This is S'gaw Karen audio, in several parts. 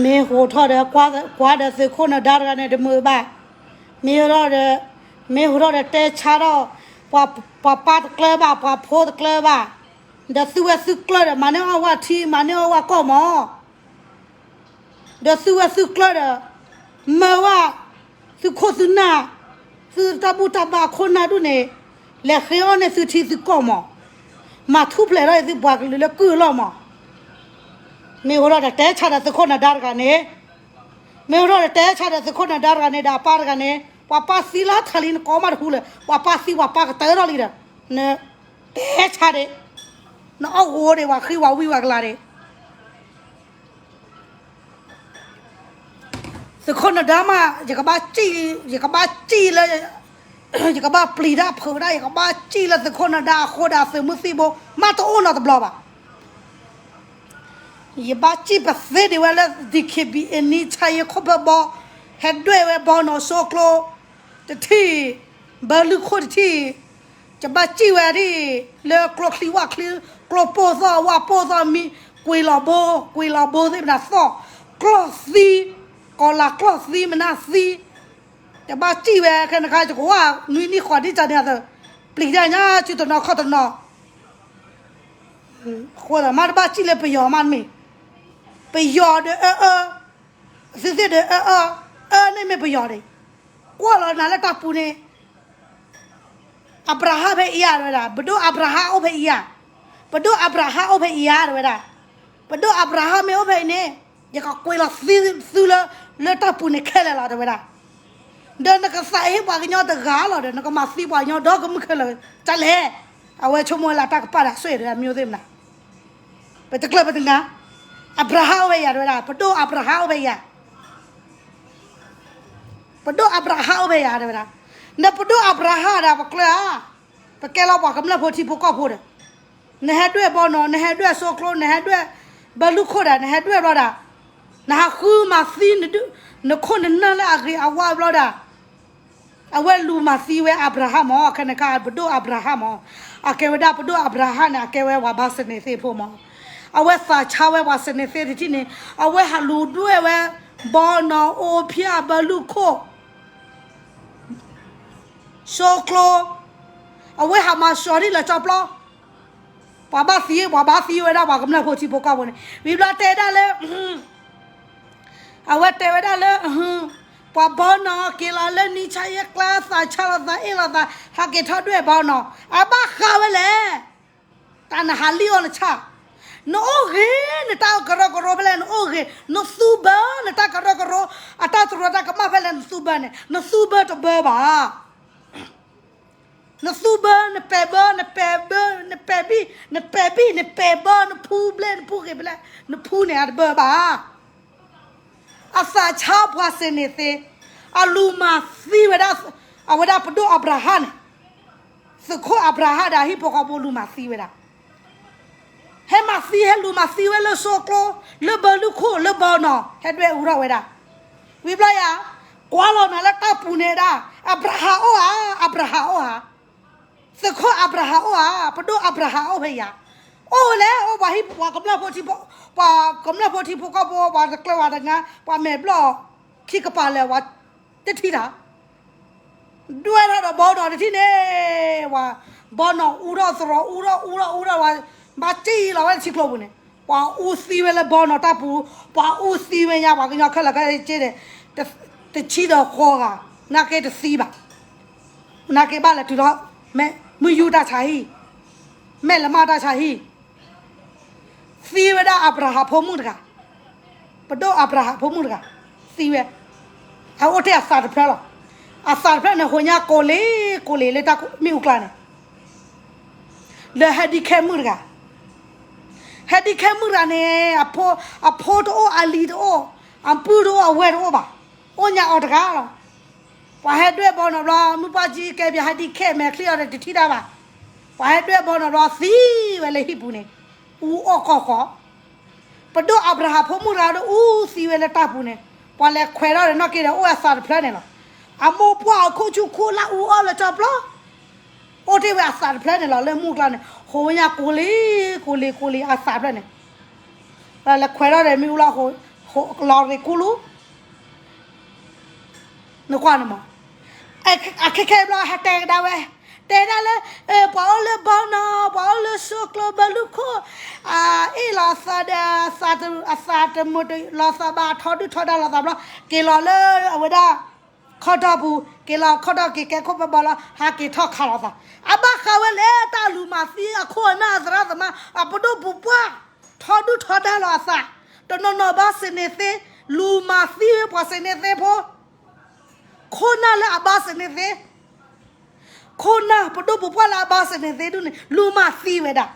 မ့ၢ်ဟိးထီၣ်ဒီး ကွၢ်ဒီးသုးခိၣ်နဒါတဂၤန့ၣ်တမုာ်ဘၣ်. မ့ၢ်ဟိးထီၣ်ဒီး မ့ၢ်ဟိးထီၣ်ဒီးတဲဆါထီၣ် ပှၤပၢ်တကျၢၤဘၣ်, ပှၤဖိတကျၢၤဘၣ်. ဒီးသုဝဲသုကျၢၤဒီး မၤန့ၢ်အီၣ်ဝဲထံ မၤန့ၢ်အီၣ်ဝဲကီၢ်မး. ဒီးသုဝဲသုကျၢၤဒီး မၢဝဲ သုခိၣ်သုနၢ် သုတၢ်ဘူၣ်တၢ်ဘါခိၣ်နၢ်ဒူၣ်န့ၣ် လဲၤဃ့အီၣ်န့ၢ်သုထံသုကီၢ်မး. မၤထူၣ်ဖျဲးထီၣ်အံၤသုပှၤကလုာ်လၢကုၢ်အလီၢ်မး. မ့ၢ်ဟိးထီၣ်ဒီးတဲဆါဒီးသုးခိၣ်နဒါတဂၤန့ၣ်, မ့ၢ်ဟိးထီၣ်ဒီးတဲဆါဒီးသုးခိၣ်နဒါတဂၤန့ၣ်ဒီးအပၢ်တဂၤန့ၣ်, ပှၤပၢ်သံလၢထးလံနကိးမးတဟူလၢၤ, ပှၤပၢ်သံပှၤပၢ်ကတၢၢ်ထီၣ်လံဒီး, နတဲဆါဒံး, နအီၣ်ဂိၤဒံး ပှၤဃံပှၤဝံပှၤကလၤဒံး သုးခိၣ်နဒါမး, ယကဘၣ်စံၣ်, ယကဘၣ်စံၣ်လၢ, ယကဘၣ်ပျံၤတၢ်ဖုးဒၣ်, ယကဘၣ်စံၣ်လၢသုးခိၣ်နဒါအဃိဒီးသုးမုၢ်သံၣ်ဘိ မးတအိၣ်နီတဘျီဘၣ်. ယဘၣ်စံၣ်ပသ့ဒံးဝဲလၢ DKBA နံၣ်ဆါယဲခိၣ်ဖၢဘီ, ဟဲဒွဲၣ်ဝဲဘီနီၣ်စိကျိ တထံၣ်, ဘၢလုၢ်ခိၣ်တထံၣ်, ယဘၣ်စံၣ်ဝဲဒ် လၢကျိချံဝၣ်ချံ, ကျိပိၢ်သီၣ်ဝၣ်ပိၢ်သီၣ်မံ, ကွံာ်လီၤဘိ, ကွံာ်လီၤဘိသ့ၣ်မနုၤသီၣ်, ကျီၢ်သံ, ကီၤလၤကျီၢ်သံမနုၤသံ, ယဘၣ်စံၣ်ဝဲခဲနခါ ယကဝၢ်နွံနံၣ်ဃိးနံၣ်တၢ်န့ၣ်အသိး, ပျံၤတၢ်ညါစုတနီၤခီၣ်တနီၤ အဃိသတးမ့ၢ်တဘၣ်စံၣ်လၢပယီၤမးတမ့ၢ်, ပယီၤဒီးအၢအၢ, သုသ့ၣ်ဒီးအၢအၢ, အၢန့ၣ်မ့ၢ်ပယီၤန့ၣ်, ကွၢ်လီၤနၤလၢတၢ်ပူၤန့ၣ်, အၤဘြၤဟၣ်ဖဲအံၤဧါ တဲဝဲဒၣ်, ပဒိၣ်အၤဘြၤဟၣ်အိၣ်ဖဲအံၤဧါ, ပဒိၣ်အၤဘြၤဟၣ်အိၣ်ဖဲအံၤဧါ တဲဝဲဒၣ်, ပဒိၣ်အၤဘြၤဟၣ်မ့ၢ်အိၣ်ဖဲအံၤန့ၣ်, ယကကွံာ်လီၤသံသုလၢ, လၢတၢ်ပူၤန့ၣ်ခဲလၢာ်လီၤ တဲဝဲဒၣ်. ဒီးနကသးဟ့ပှၤကညီတဂၤလီၤဒီး နကမၤသံပှၤကညီဒီကမုၢ်ခဲလၢာ်, တၢ်လဲၣ်, အဝဲဆိကမိၣ်ဝဲလၢတၢ်ကပာ်ဒီးအဆွဲဒီးအမ့ၢ်သ့ၣ်မနၤ, ပတကျၢၢ်ပတနၤ, အၤဘြၤဟၣ်အိၣ်ဖဲအံၤဧါ တဲဝဲဒၣ်, ပဒိၣ်အၤဘြၤဟၣ်အိၣ်ဖဲအံၤဧါ ပဒိၣ်အၤဘြၤဟၣ်အိၣ်ဖဲအံၤဧါ တဲဝဲဒၣ်, နပဒိၣ်အၤဘြၤဟၣ်ဒီးပကျၢၢ်ဧါ, ပကဲလီၤပှၤကမျၢၢ်ဖိထံဖိကီၢ်ဖိဒီး, နဟဲဒွဲၣ်ဘီနီၣ်, နဟဲဒွဲၣ်စိကျိ, နဟဲဒွဲၣ်ဘၢလုၢ်ခိၣ်ဒီး, နဟဲဒွဲၣ်ဘျီဒီး, နဟးဃုမၤသံ, နခိၣ်နနၢ်လၢအဂ့ၤအဝါဘျီဒီး, အဝဲလူၤမၤသံဝဲအၤဘြၤဟၣ်မး, ခဲနခါပဒိၣ်အၤဘြၤဟၣ်မး, အကဲဝဲဒၣ်ပဒိၣ်အၤဘြၤဟၣ်န့ၣ် အကဲဝဲပှၤဘၣ်စနဲသ့ဖိမး, အဝဲသးဆါဝဲပှၤစနဲသ့တထံၣ်န့ၣ်, အဝဲဟးလူၤဒွဲၣ်ဝဲ, ဘီနီၣ်အိၣ်ဖျဲၣ်ဘၢလုၢ်ခိၣ် စိကျိ, အဝဲဟးမၤစှၤဒ်လၢကၠီပျီ, ပှၤဘၣ်သံ, ပှၤဘၣ်သံဝဲဒၣ်ပှၤကမျၢၢ်ဖိထံဖိကီၢ်ဖိန့ၣ်, ဝံၤဘျီတဲဒၣ်လၢ, အဝဲတဲဝဲဒၣ်လၢ, ပှၤဘီနီၣ်က့ၤလီၤလၢနံၣ်ဆါယဲကျါ သးဆါလီၤသးအ့ၣ်လိာ်သး, ဟးက့ၤထီၣ်ဒွဲၣ်ဘီနီၣ်, အဘၣ်ဃးဝဲလဲၣ်, တၢ်နဟးလံၣ်အီၣ်နဆၣ်, နအိၣ်ဂ့ၤ, နတၢ်ကရၢကရိဖဲလဲၣ် နအိၣ်ဂ့ၤ, နသူဘၢနတၢ်ကရၢကရိ, အတၢ်တရၢတၢ်ကမၣ်ဖဲလဲၣ် နသူဘၢန့ၣ်, နသူဘၢတဘၢဘၣ် နသူဘၢ, နပဲာ်ဘၢ, နပဲာ်ဘၢ, နပဲာ်ဘံၣ်, နပဲာ်ဘံၣ်, နပဲာ်ဘၢ, နဖူဘျဲၣ်, နဖူဂ့ၤဘျဲၣ်, နဖူန့ၣ်အတဘၢဘၣ်. အသးဆါပှၤစနဲသ့, အလူၤမၤသံဝဲဒၣ်, အဝဲဒၣ်ပဒိၣ်အၤဘြၤဟၣ်န့ၣ်, သုးခိၣ်အၤဘြၤဟၣ်ဒီးအဟံၣ်ဖိဃီဖိလူၤမၤသံဝဲဒၣ် ဟဲမၤသံ, ဟဲလူၤမၤသံဝဲလၢစိကျိ, လၢဘၢလုၢ်ခိၣ်, လၢဘီနီၣ်, ဟဲဒွဲၣ်အူထီၣ်ဝဲဒၣ်. ဝံၤဘျီယၤ, ကွၢ်လီၤနၤလၢတၢ်ပူၤန့ၣ်ဒၣ်, အၤဘြၤဟၣ်အိၣ်ဧါ, အၤဘြၤဟၣ်အိၣ်ဧါ, သုးခိၣ်အၤဘြၤဟၣ်အိၣ်ဧါ, ပဒိၣ်အၤဘြၤဟၣ်အိၣ်ဖဲယၤ, အိၣ်လဲၣ်, အိၣ်ပှၤဟံၣ်ပှၤကမျၢၢ်ဖိထံဖိ, ပှၤကမျၢၢ်ဖိထံဖိကီၢ်ဖိ, ပှၤတကျၢၤပှၤတနါ, ပှၤမဲာ်ဘျီၣ်, ခံကပၤလၢာ်ဝဲ, တထံၣ်တၢ် ဒွဲၣ်ထီၣ်ဒီးဘီနီၣ်တထံၣ်န့ၣ်, ဝဲ, ဘီနီၣ်အူထီၣ်သရိာ်အူထီၣ်အူထီၣ်အူထီၣ်ဝဲ, ဘၣ်စံၣ်လီၤဝဲလၢထံကျိပူၤန့ၣ်, ပှၤအူသံဝဲလၢဘီနီၣ်တၢ်ပူၤ, ပှၤအူသံဝဲညါ ပှၤကညီခဲလၢာ်ခဲဆ့ဒီး, တဆံဒီးဃိးဂၤ, နာ်က့တသံဘၣ်, နာ်က့ဘၣ်လဲၤတုၤလီၤ, မ့ၢ်မုၢ်ယူၢ်တၢ်ဆါဟံၣ်, မဲၢ်လမၢ်တၢ်ဆါဟံၣ် သံဝဲဒၣ်အၤဘြၤဟၣ်ဖိမုၣ်တဂၤ, ပဒိၣ်အၤဘြၤဟၣ်ဖိမုၣ်တဂၤ, သံဝဲ, အအိၣ်ထဲအသးတဖျၢၣ်လီၤ. အသးတဖျၢၣ်န့ၣ် ဟိးညါကိးလံ, ကိးလံလၢတၢ်မ့ၣ်အူကျါန့ၣ်, လၢဟဲဒံခဲမုၣ်တဂၤ, ဟဲဒံခဲမုၣ်တဂၤန့ၣ်, အဖိတအိၣ် အလံၤတအိၣ်, အပုၢ်တအိၣ် အဝဲၢ်တအိၣ်ဘၣ်, အိၣ်ညါအီၤတဂၤလီၤ. ပှၤဟဲဒွဲၣ်ဘီနီၣ်ဘျီ မုၢ်ပှၢ်ကံကဲပှၤဟဲဒံခဲမဲာ်ချံအီၤဒီးတထံၣ်တၢ်ဘၣ်. ပှၤဟဲဒွဲၣ်ဘီနီၣ်ဘျီ သံဝဲလၢဟံၣ်ပူၤန့ၣ်, အူအီၣ်ကီၢ်ဃီ, ပဒိၣ်အၤဘြၤဟၣ်ဖိမုၣ်တဂၤဒီးအူသံဝဲလၢတၢ်ပူၤန့ၣ်, ပှၤလဲၤခွဲးထီၣ်ဒီးနီၢ်က့ဒီးအိၣ်အသးတဖျၢၣ်န့ၣ်လီၤ. အမိၢ်ပှၢ်အခိၣ်ဆူၣ်ခိၣ်လၢအူအီၣ်လၢကၠီပျီ, အိၣ်တ့ၢ်ဝဲအသးတဖျၢၣ်န့ၣ်လီၤ လၢမုၢ်ကျါန့ၣ်, ဟိးညါကိးလံ, ကိးလံ ကိးလံအသးတဖျၢၣ်န့ၣ်, လဲၤခွဲးထီၣ်ဒီးမ့ၣ်အူလီၤ, လီၤရ့ၣ်ကူလူ, နကွၢ်န့ၣ်မး, အခဲခဲဘျီဟဲတဲကဒါဝဲ, တဲဒၣ်လၢ ပှၤအိၣ်လၢဘီနီၤ, ပှၤအိၣ်လၢဆိကျိဘၢလူခိၣ်, အအ့ၣ်လိာ်သးဒီး အသးတမုာ်လီၤသးဘၣ် ထီဒုၣ်ထီဒါလိာ်သးဘျီ, က့ၤလီၤလၢအဝဲဒၣ် ခီၣ်တီၢ်ပူၤ, က့ၤလီၤခီၣ်တီၢ်က့ၤကဲခိၣ်ဖၢဘီလီၤ, ဟးက့ၤထီၣ်ခးလိာ်သး, အဘၣ်ဃးဝဲလဲၣ် တၢ်လူၤမၤသံအခိၣ်အနၢ်သရၣ်သမါ အပဒိၣ်ပူၤပှၢ်, ထီဒုၣ်ထီဒါလိာ်အသး, တနီၤနီၤဘၣ်စ့န့ၣ်သ့, လူၤမၤသံဝဲပှၤစ့န့ၣ်သ့ဖိ, ခိၣ်နၢ်လၢအဘၣ်စ့န့ၣ်သ့, ခိၣ်နၢ်ပဒိၣ်ပူၤပှၢ်လၢအဘၣ်စ့န့ၣ်သ့ဒ်န့ၣ် လူၤမၤသံဝဲဒၣ်,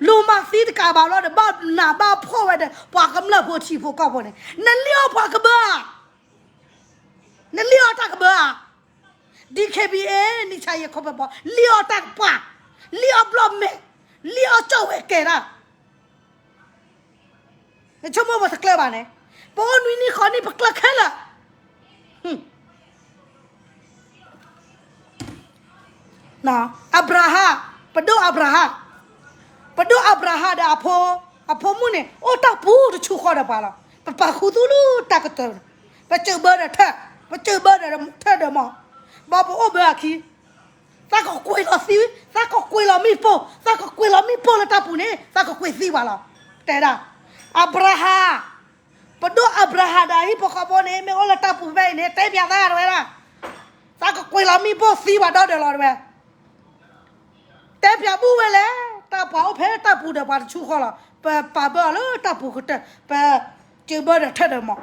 လူၤမၤသံတကးဘၣ်လီၤဒီး ဘၣ်နးဘၣ်ဖှီၣ်ဝဲဒီး ပှၤကမျၢၢ်ဖိထံဖိကီၢ်ဖိန့ၣ် နလံၣ်အီၣ်ပှၤကဘၢဧါ နလံၣ်အီၣ်တၢ်ကဘၢဧါ, DKBA နံၣ်ဆါယဲၢ်ခိၣ်ဖၢဘီ လံၣ်အီၣ်တၢ်ကပှၢ်, လံၣ်အီၣ်ဘျီၣ်မဲာ်, လံၣ်အီၣ်ကၠီၣ်ဝဲကဲဒၣ်, နဆိကမိၣ်ပတကျၢၤဘၣ်န့ၣ်, ပအိၣ်နွံနံၣ်ဃိးနံၣ်ပကျၢၤခဲလၢာ် အၤဘြၤဟၣ်, ပဒိၣ်အၤဘြၤဟၣ်, ပဒိၣ်အၤဘြၤဟၣ်ဒီးအဖိ, အဖိမုၣ်န့ၣ် အိၣ်တၢ်ပူၤတဆူဃီဒီးပှၤလီၤ. ပပာ်ခူသူၣ်လၢတၢ်ကတၢၢ်, ပစၢၢ်ဘၢဒီးထၢ, ပစၢၢ်ဘၢဒီးထၢဒီးမး, ဘၣ်ပအိၣ်ဘၢအခံ, သးကကွံာ်လီၤသံ, သးကကွံာ်လီၤမ့ၣ်ပိၢ်, သးကကွံာ်လီၤမ့ၣ်ပိၢ်လၢတၢ်ပူၤန့ၣ် သးကကွံာ်သံပှၤလီၤ. တဲဒၣ်, အၤဘြၤဟၣ် ပဒိၣ်အၤဘြၤဟၣ်ဒီးအဟံၣ်ဖိဃီဖိန့ၣ် မ့ၢ်အိၣ်လၢတၢ်ပူၤဖဲအံၤန့ၣ် တဲပၠးသးတဝဲဒၣ်, သးကကွံာ်လီၤမ့ၣ်ပိၢ်သံပှၤဒီဒၢးလီၤတဝဲ, တဲပၠးဘူၣ်ဝဲလဲၣ်, တၢ်ပှၤအိၣ်ဖဲတၢ်ပူၤဒီးပှၤတဆူဃီလီၤ. ပပာ်ဘၢအီၤလၢတၢ်ပူၤကတၢၢ်, ပစၢၢ်ဘၢဒီးထၢဒီးမး,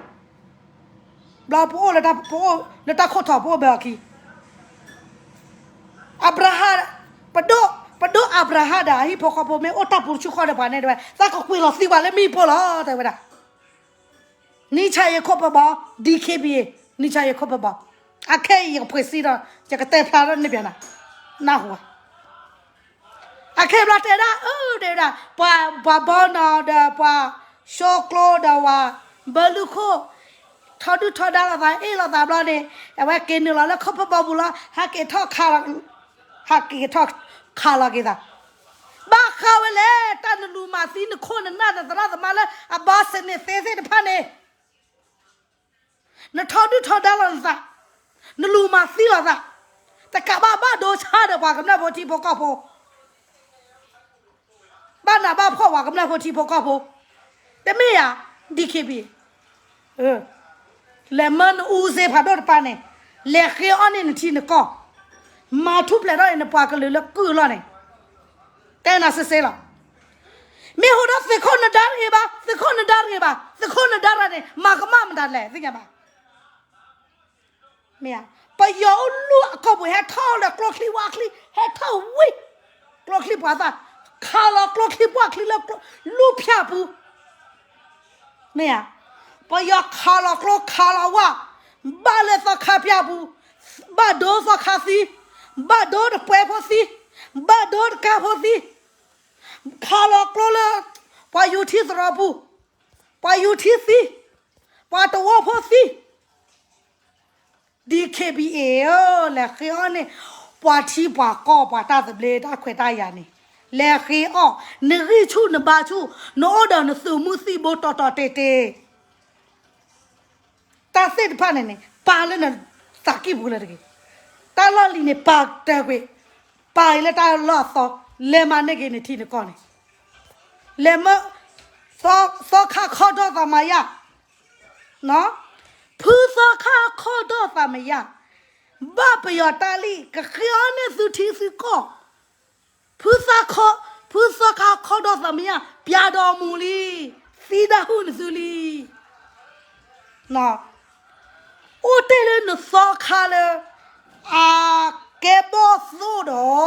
ဘျီပအိၣ်လၢတၢ်ခိၣ်ထီၣ် ပအိၣ်ဘၢအခံ အၤဘြၤဟၣ်, ပဒိၣ်, ပဒိၣ်အၤဘြၤဟၣ်ဒီးအဟံၣ်ဖိဃီဖိမ့ၢ်အိၣ်တၢ်ပူၤတဆူဃီဒီးပှၤန့ၣ်တဝဲ သးကကွံာ်လီၤသံပှၤလၢမ့ၣ်ပိၢ်လီၤ တဲဝဲဒၣ်. နံၣ်ဆါယဲၢ်ခိၣ်ဖၢဘီ DKBA, နံၣ်ဆါယဲၢ်ခိၣ်ဖၢဘီ, အခဲအံၤယကဖှ့ၣ်စံဒီး ယကတဲဖျါထီၣ်န့ၢ်ပၠးနၤ, နၢ်ဟူဧါ. အခဲဘျီတဲဒၣ်, အၢ တဲဝဲဒၣ်, ပှၤ, ပှၤဘီနီၤဒီးပှၤ, ဆိကျိဒီးဝၤ, ဘၢလူခိၣ်, ထီဒုၣ်ထီဒါလိာ်သး အ့ၣ်လိာ်သးဘျီန့ၣ်, အဝဲက့ၤနုာ်လီၤလၢခိၣ်ဖၢဘီပူၤလီၤ, ဟဲက့ၤထီၣ်ခးလီၤ, ဟဲက့ၤထီၣ်ခးလီၤက့ၤသး, ဘၣ်ဃးဝဲလဲၣ် တၢ်နလူၤမၤသံနခိၣ်နနၢ်နသရၣ်သမါလၢ အဘၣ်စ့န့ၣ်သ့သ့ၣ်တဖၣ်န့ၣ် နထီဒုၣ်ထီဒါလိာ်နသး, နလူၤမၤသံလိာ်သး, တကးဘၣ်ဘၣ်ဒိဆါဒီးပှၤကမျၢၢ်ဖိထံဖိကီၢ်ဖိ, ဘၣ်နးဘၣ်ဖှီၣ်ပှၤကမျၢၢ်ဖိထံဖိကီၢ်ဖိ, တမ့ၢ်ဧါ, DKBA, လဲၤမၢနအူစ့ဖးဒိၣ်တပၤန့ၣ်, လဲၤဃ့အီၣ်န့ၢ်နထံနကီၢ်, မၤထူၣ်ဖျဲးထီၣ်အံၤနပှၤကလုာ်လၢကုၢ်အလီၢ်န့ၣ်, တဲနၤစ့စ့လီၤ. မ့ၢ်ဟူဒီးသုးခိၣ်နဒါတဂ့ၤဘၣ်, သုးခိၣ်နဒါတဂ့ၤဘၣ်, သုးခိၣ်နဒါရၤန့ၣ် မၤကမၣ်မတၤလဲၣ် သ့ၣ်ညါဘၣ်. မ့ၢ်ဧါ, ပယီၤအိၣ်လူၢ်အကီၢ်ပူၤ ဟဲထီၣ်လၢကျိချံဝါချံ, ဟဲထီၣ်ဝံၤ, ကျိချံပှၤသၣ်, ခးလီၤကျိချံပှၢ်ချံလၢ လူၢ်ဖၠၣ်ပူၤ မ့ၢ်ဧါ, ပယီၤခးလီၤကျိခးလီၤဝါ, ဘၣ်လၢသီခါဖၠၣ်ပူၤ, ဘၣ်ဒိသီခါသံ, ဘၣ်ဒိတပှဲၤဖိသံ, ဘၣ်ဒိတကါဖိသံ, ခးလီၤကျိလၢ ပှၤယူၤထံသရိာ်ပူၤ, ပှၤယူၤထံသံ, ပှၤတဝီဖိသံ DKBA ဧၢ, လဲၤဃ့အီၣ်န့ၢ် ပှၤထံပှၤကီၢ်ပှၤတၢ်သဘျ့တၢ်ခွဲးတၢ်ယာ်န့ၣ်, လဲၤဃ့အီၣ်, နဂံၢ်ဆူၣ်နဘါဆူၣ်, နအိၣ်ဒီးနသုးမုၢ်သံၣ်ဘိတီတီတဲာ်တဲာ်, တၢ်သ့ၣ်တဖၣ်န့ၣ်န့ၣ် ပာ်လၢနသးကံၢ်ပူၤလၢတဂ့ၤ, တၢ်လီၢ်လံၤန့ၣ် ပာ်တၢ်ကွံာ်, ပာ်အံၤလၢတၢ်လီၢ်အသီ, လဲၤမၤန့ၢ်က့ၤနထံနကီၢ်န့ၣ်, လဲၤမၢ သီ, သီခါခီဒီးသးမယါ, ဖုသီခါခီဒီးသးမယါ, ဘၣ်ပယီၤတၢ်လံၣ် ကဃ့အီၣ်န့ၢ်သုထံသုကီၢ်, ဖုသီခါ, ဖုသီခါခီဒီးသးမယါ ပျးဒီးမူၤလံ, သံဒၣ်ဟုၣ်နသုလံ. အိၣ်တ့ၢ်လၢနသီခါလၢ အကဲဘီၣ်သိဒီး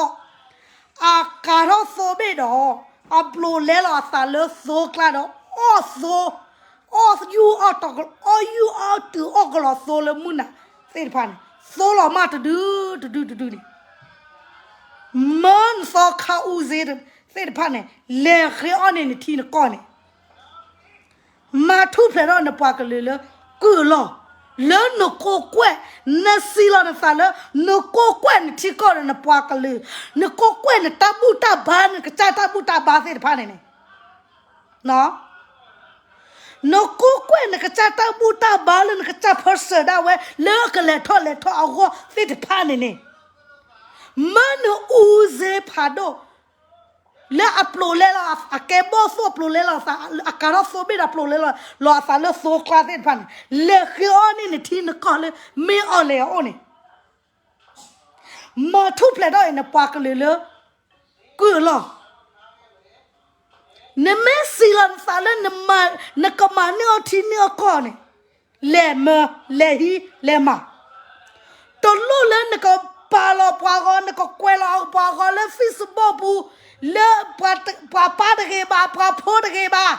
အကၤထီၣ်သိဘ့ၣ်ဒီး အဘျိးလဲလီၤအသးလၢသိကျါဒီး အီၣ်သိ, အီၣ်ယူၢ်အီၣ်တုၤအီၣ်ကလီၤသိလၢမုၢ်နၤသ့ၣ်တဖၣ်န့ၣ် သိလီၤမၢ်တဒုတဒုတဒုန့ၣ် မၢနသီခါအူစ့သ့ၣ်တဖၣ်န့ၣ် လဲၤဃ့အီၣ်န့ၢ်နထံနကီၢ်န့ၣ် မၤထူၣ်ဖျဲးထီၣ်နပှၤကလုာ်လၢကုၢ်အလီၢ်, လၢနကိးကွဲၢ်, နစံးလီၤနသးလၢ နကိးကွဲၢ်နထံကီၢ်ဒီးနပှၤကလုာ်, နကိးကွဲၢ်နတၢ်ဘူၣ်တၢ်ဘါ နကစၢ်တၢ်ဘူၣ်တၢ်ဘါသ့ၣ်တဖၣ်န့ၣ်န့ၣ် နကိးကွဲၢ်နကစၢ်တၢ်ဘူၣ်တၢ်ဘါလၢနကစၢ်ပၢဆှၢဒၣ်ဝဲ လၢအကလဲၤထီၣ်လဲၤထီအဂီၢ်သ့ၣ်တဖၣ်န့ၣ်န့ၣ်, မၢနအူစ့ဖးဒိၣ် လၢအပျိာ်လဲလီၤ အကဲဘီၣ်သိၣ်ပျိာ်လဲလီၤအသး အကၤထီၣ်သိဘ့ၣ်ဒီးပျိာ်လဲလီၤ လီၤအသးလၢသိကျါသ့ၣ်တဖၣ်န့ၣ်, လဲၤဃ့အီၣ်န့ၢ်နထံနကီၢ်လၢ မ့ၢ်အီၤလဲၤအအိၣ်န့ၣ် မၤထူၣ်ဖျဲးထီၣ်အံၤနပှၤကလုာ်လၢ ကုၢ်အလီၢ်, နမ့ၢ်စံးလီၤနသးလၢ နကမၤန့ၢ်အီၣ်ထံန့ၢ်အီၣ်ကီၢ်န့ၣ်, လဲၤမၤ, လဲၤဟံး, လဲၤမၤ, တလိၣ်လၢနကပာ်လီၤပှၤဂီၤ နကကွဲးလီၤပှၤဂီၤလၢ Facebook ပူၤ, လၢ ပှၤပၢ်တဂ့ၤဘၣ် ပှၤဖိတဂ့ၤဘၣ်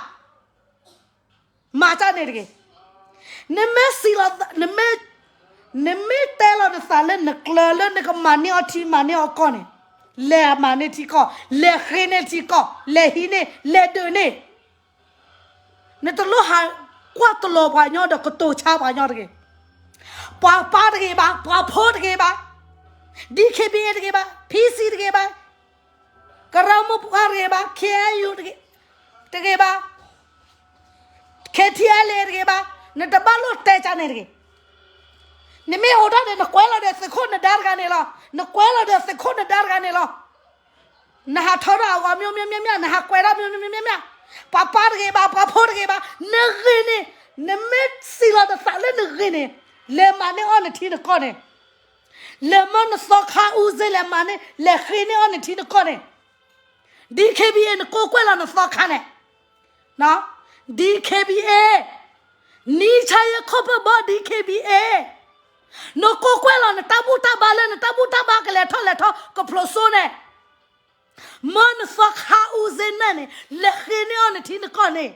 မၤတၢ်န့ၣ်တဂ့ၤ. နမ့ၢ်စံးလီၤ, နမ့ၢ်, နမ့ၢ်တဲလီၤနသးလၢနကျၢၤလၢနကမၤန့ၢ်အီၣ်ထံမၤန့ၢ်အီၣ်ကီၢ်န့ၣ်, လဲၤမၤန့ၢ်ထံကီၢ်, လဲၤဃ့န့ၢ်ထံကီၢ်, လဲၤဟံးန့ၢ်, လဲၤဒုးန့ၢ်, နတလိၣ်ဟးကွၢ်တလီၤပှၤညီဒီးကတိၤဆါပှၤညီတဂ့ၤ. ပှၤပၢ်တဂ့ၤဘၣ်, ပှၤဖိတဂ့ၤဘၣ်, DKBA တဂ့ၤဘၣ်, PC တဂ့ၤဘၣ် ကရၢမိၢ်ပှၢ်တဂ့ၤဘၣ်, KNU တဂ့ၤဘၣ်, KTLA တဂ့ၤဘၣ်, နတဘၣ်လိၣ်တဲကၢန့ၣ်တဂ့ၤ. နမ့ၢ်အိးထီၣ်န့ၣ် နကွဲးလီၤဒီးသုးခိၣ်နဒါတဂၤန့ၣ်လီၤ. နကွဲးလီၤဒီးသုးခိၣ်နဒါတဂၤန့ၣ်လီၤ. နဟးထီထီၣ်အဂီၤ မျိုးမျိုးမြတ်မြတ်, နဟးကွဲးထီၣ် မျိုးမျိုးမြတ်မြတ်, ပှၤပၢ်တဂ့ၤဘၣ်, ပှၤဖိတဂ့ၤဘၣ်, နဂ့ၤန့ၣ်, နမ့ၢ်စံးလီၤနသးလၢနဂ့ၤန့ၣ်, လဲၤမၤန့ၢ်အီၣ်နထံနကီၢ်န့ၣ် လဲၤမၢနသီခါအူစ့ လဲၤမၤန့ၢ် လဲၤဃ့န့ၢ်အီၣ်နထံနကီၢ်န့ၣ်, DKBA နကိးကွဲၢ်လီၤနသီခါန့ၣ်, DKBA, နံဆါယဲခိၣ်ဖၢၣ်ဘီ DKBA, နကိးကွဲၢ်လီၤနတၢ်ဘူၣ်တၢ်ဘါလၢ နတၢ်ဘူၣ်တၢ်ဘါကလဲၤထီၣ်လဲၤထီ ကဖျိးစိန့ၣ်, မၢနသီခါအူစ့န့ၣ်န့ၣ် လဲၤဃ့န့ၢ်အီၣ်နထံနကီၢ်န့ၣ်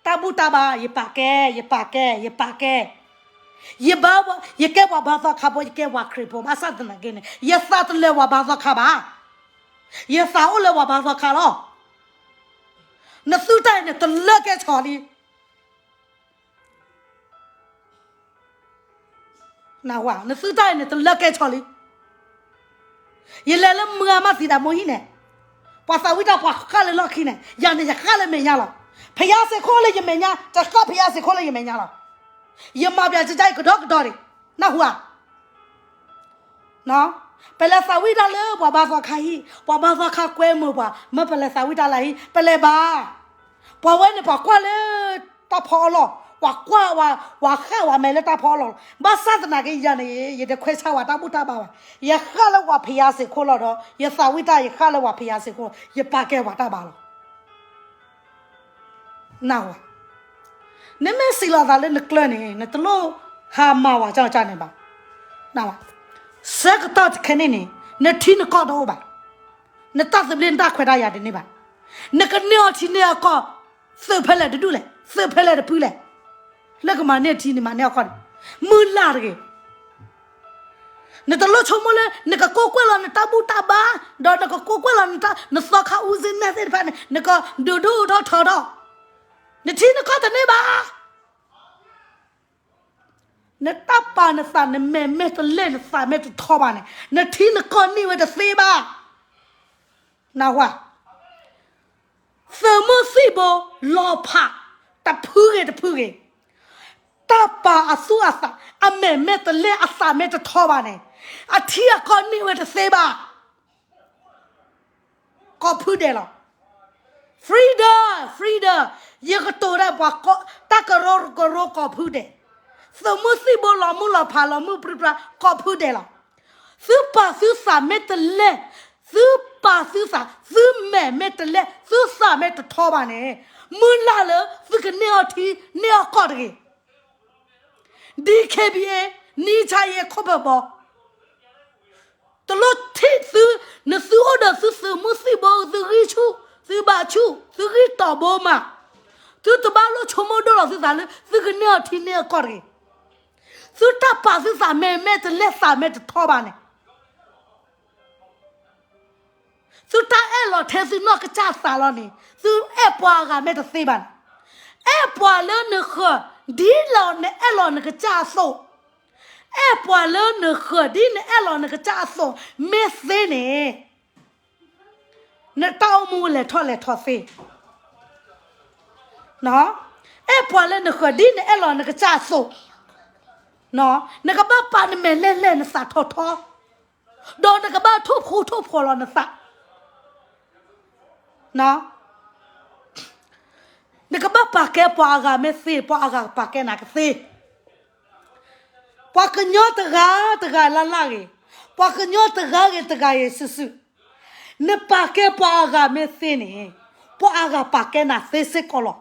တၢ်ဘူၣ်တၢ်ဘါ ယပာ်ကဲ ယပာ်ကဲ ယပာ်ကဲ, ယဘါ, ယကဲပှၤဘါသီခါဖိ ယကဲပှၤခရံာ်ဖိ ဘၣ်ဆၣ်သနာ်က့န့ၣ် ယသးတလဲၤပှၤဘါသီခါဘၣ်, ယသးအိၣ်လၢပှၤဘါသီခါလီၤ. နသုတၢ်အံၤန့ၣ် တလၢကဲဆီလံ နဝၤ နသုတၢ်အံၤန့ၣ် တလၢကဲဆီလံ. ယလဲၤလၢမုၢ်အါမးသံဒၣ်မိၢ်ဟံၣ်န့ၣ်, ပှၤသးဝံၣ်တၢ်ပှၤဃၣ်လၢလီၢ်ခံန့ၣ်, ယၤန့ၣ် ယဃၣ်လၢမဲာ်ညါလီၤ. ဖယါစ့ၢ်ခိၣ်လၢယမဲာ်ညါ, တဃၣ်ဖယါစ့ၢ်ခိၣ်လၢယမဲာ်ညါလီၤ. ယမၤပျးကကါအံၤကဒီးကဒီးဒံး, နဝၤ ပလဲၤသးဝံၣ်တၢ်လၢပှၤဘါသီခါဟံၣ်, ပှၤဘါသီခါကွဲမုာ်ပှၤ, မ့ၢ်ပလဲၤသးဝံၣ်တၢ်လၢဟံၣ် ပလဲၤဘၣ်. ပှၤဝဲန့ၣ် ပှၤကွၢ်လၢတၢ်ဖီအလီၢ်, ပှၤကွၢ်, ပှၤဃၣ်ဝဲမဲာ်လၢတၢ်ဖီအလီၢ်လီၤ. ဘၣ်ဆၣ်သနာ်က့ယၤန့ၣ် ယတခွဲးဆါဝဲတၢ်ဘူၣ်တၢ်ဘါဘၣ်. ယဃၣ်လၢပှၤဖယါစ့ၢ်ခိၣ်လီၤဒီး ယသးဝံၣ်တၢ် ယဃၣ်လၢပှၤဖယါစ့ၢ်ခိၣ်, ယပာ်ကဲပှၤတၢ်ဘါလီၤ. နဝၤ, နမ့ၢ်စံးလီၤသးလၢနကျၢၤန့ၣ် နတလိၣ်ဟးမၤဝဲကၢ်ကၢ်န့ၣ်ဘၣ်. ဆၢကတီၢ်တခဲန့ၣ်န့ၣ် နထံနကီၢ်တအိၣ်ဘၣ်. နတၢ်သဘျ့နတၢ်ခွဲးတၢ်ယာ်တန့ၢ်ဘၣ်. နကန့ၢ်အီၣ်ထံန့ၢ်အီၣ်ကီၢ်, သုးဖဲလဲၣ်တဒူၣ်လဲၣ်, သုးဖဲလဲၣ်တဖုလဲၣ်, လၢကမၤန့ၢ်ထံန့ၣ် မၤန့ၢ်အီၣ်ကီၢ်န့ၣ်, မုၢ်လၢ်တဂ့ၤ နတလိၣ်ဆိကမိၣ်လၢ နကကိးကွဲၢ်လီၤနတၢ်ဘူၣ်တၢ်ဘါ, ဒီးနကကိးကွဲၢ်လီၤနသီခါအူစ့နဲသ့ၣ်တဖၣ်န့ၣ် နကဒုးဒုၣ်ထီၣ်ထီထီၣ်, နထံနကီၢ်တန့ၢ်ဘၣ်. နတၢ်ပာ်နသး နမဲာ်မ့ၢ်တလဲၢ် နသးမ့ၢ်တထီဘၣ်န့ၣ် နထံနကီၢ်န့ၢ်ဝဲတသ့ဘၣ်. နဝၤ သုးမုၢ်သံၣ်ဘိ လီၤဖး တဖုဂ့ၤတဖုဂ့ၤ, တၢ်ပာ်အသူၣ်အသး အမဲာ်မ့ၢ်တလဲၢ် အသးမ့ၢ်တထီဘၣ်န့ၣ် အထံအကီၢ်န့ၢ်ဝဲတသ့ဘၣ်. ကိးဖုဒဲးလီၤ. Freedom, freedom, ယကတိၤဒၣ်ပှၤ တၢ်ကရၢကရိကိးဖုဒဲး, သုးမုၢ်သံၣ်ဘိလီၤမုၢ်လီၤဖးလီၤမုၢ်ပြံပြါ ကိးဖုဒဲးလီၤ. သုပာ်သုသးမ့ၢ်တလဲၢ်, သုပာ်သုသး, သုမဲာ်မ့ၢ်တလဲၢ်, သုသးမ့ၢ်တထီဘၣ်န့ၣ်, မုၢ်လၢ်လၢသုကန့ၢ်အီၣ်ထံန့ၢ်အီၣ်ကီၢ်တဂ့ၤ. DKBA နံဆါယဲခိၣ်ဖၢၣ်ဘီ တလိၣ်ထံၣ်သု, နသုအိၣ်ဒီးသုသုးမုၢ်သံၣ်ဘိ သုဂံၢ်ဆူၣ်, သုဘါဆူၣ်, သုဂံၢ်တီဘိမး, သုတဘၣ်လိၣ်ဆိကမိၣ်ဒိၣ်လီၤသုသးလၢ သုကန့ၢ်အီၣ်ထံန့ၢ်အီၣ်ကီၢ်တဂ့ၤ. သုတၢ်ပာ်သုသးမဲာ်မ့ၢ်တလဲၢ် သးမ့ၢ်တထီဘၣ်န့ၣ် သုတၢ်အဲၣ်လီၤထဲသုနီၢ်ကစၢ်သးလီၤန့ၣ်, သုအဲၣ်ပှၤအဂၤမ့ၢ်တသ့ဘၣ်န့ၣ်, အဲၣ်ပှၤလၢနဃၢၤ, ဒ်လီၤနအဲၣ်လီၤနကစၢ်အသိး, အဲၣ်ပှၤလၢနဃၢၤ ဒ်နအဲၣ်လီၤနကစၢ်အသိး မ့ၢ်သ့န့ၣ် နတၢ်အိၣ်မူလဲၤထီၣ်လဲၤထီသ့, အဲၣ်ပှၤလၢနဃၢၤ ဒ်နအဲၣ်လီၤနကစၢ်အသိး, နကဘၣ်ပာ်နမဲာ်လဲၢ်လဲၢ်နသးထီထီ, ဒီးနကဘၣ်ထိၣ်ဖိထိၣ်ဖိးလီၤနသး နကဘၣ်ပာ်ကဲပှၤအဂၤမ့ၢ်သ့ ပှၤအဂၤပာ်ကဲနၤကသ့, ပှၤကညီတဂၤတဂၤလၢ်လၢ်ဂ့ၤ, ပှၤကညီတဂၤဂ့ၤတဂၤဂ့ၤစုာ်စုာ်, နပာ်ကဲပှၤအဂၤမ့ၢ်သ့န့ၣ်, ပှၤအဂၤပာ်ကဲနၤသ့စ့ၢ်ကီးလီၤ.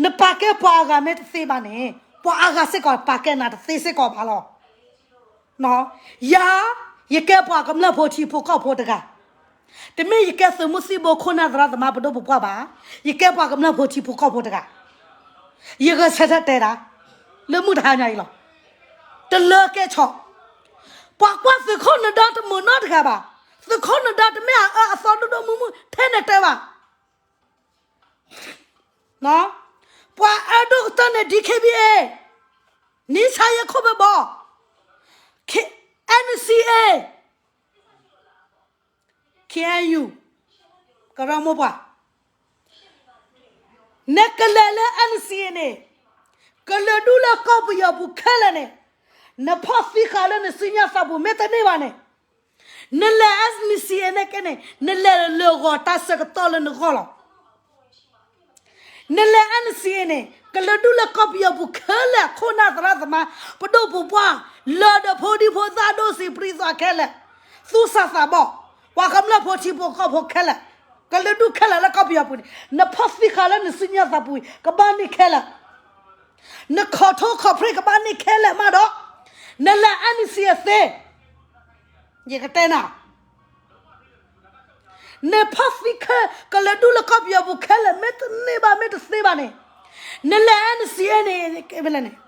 နပာ်ကဲပှၤအဂၤမ့ၢ်တသ့ဘၣ်န့ၣ်, ပှၤအဂၤစ့ၢ်ကီးပာ်ကဲနၤတသ့စ့ၢ်ကီးဘၣ်လီၤ. ယၤ, ယကဲပှၤကမျၢၢ်ဖိထံဖိကီၢ်ဖိတဂၤ, တမ့ၢ်ယကဲသုးမုၢ်သံၣ်ဘိခိၣ်နၢ်သရၣ်သမါပဒိၣ်ပပှၢ်ဘၣ်, ယကဲပှၤကမျၢၢ်ဖိထံဖိကီၢ်ဖိတဂၤ, ယဂဲၤဆၢထၢၣ်တဲဒၣ်, လၢမုၢ်တဟါညါအံၤလီၤ. တလၢကဲဆီ, ပှၤကွၢ်သုးခိၣ်နဒါတမုာ်နီတဂၤဘၣ်, သုးခိၣ်နဒါတမ့ၢ်အအၢအသီဒိၣ်ဒိၣ်မုၢ်မုၢ်ထဲန့ၣ်တဲဘၣ် ပှၤအၢဒိၣ်ကတၢၢ်န့ၣ် DKBA, နံဆါယဲခိၣ်ဘၢဘီ, NCA, KNU, ကရၢမိၢ်ပှၢ်, နကလဲၤလၢ NCA န့ၣ်, ကလုာ်ဒူၣ်လၢကီၢ်ပယီၤပူၤခဲလၢာ်န့ၣ်, နဖီၣ်သံဃာ်လၢနစုညါသးပူၤမ့ၢ်တန့ၢ်ဘၣ်န့ၣ်, နလဲၤ NCA န့ၣ်ကဲန့ၣ် နလဲၤလၢဂီၤတၢ်ဆၢကတီၢ်လၢနဂီၢ်လီၤ. နလဲၤ NCA န့ၣ် ကလုာ်ဒူၣ်လၢကီၢ်ပယီၤပူၤခဲလၢာ် ခိၣ်နၢ်သရၣ်သမါ ပဒိၣ်ပပှၢ် လၢဒီးဖိဒံဖိသၣ်ဒိၣ်စံးပြံသွါခဲလၢာ် သူၣ်စၢ်သးဘီၣ် ပှၤကမျၢၢ်ဖိထံဖိကီၢ်ဖိခဲလၢာ် ကလုာ်ဒူၣ်ခဲလၢာ်လၢကီၢ်ပယီၤပူၤန့ၣ် နဖီၣ်သံဃာ်လၢနစုညါသးပူၤ ကဘၣ်န့ၢ်ခဲလၢာ် နခီၣ်ထိၣ်ခီၣ်ဖြ့ၣ်ကဘၣ်န့ၢ်ခဲလၢာ်မးဒီး နလဲၤ NCA သ့ ယကတဲနၤ နဖီၣ်သံခဲ ကလုာ်ဒူၣ်လၢကီၢ်ပယီၤပူၤခဲလၢာ် မ့ၢ်တန့ၢ်ဘၣ် မ့ၢ်တသ့ဘၣ်န့ၣ် နလဲၤ NCA န့ၣ် ကဲဖဲလဲၣ်န့ၣ်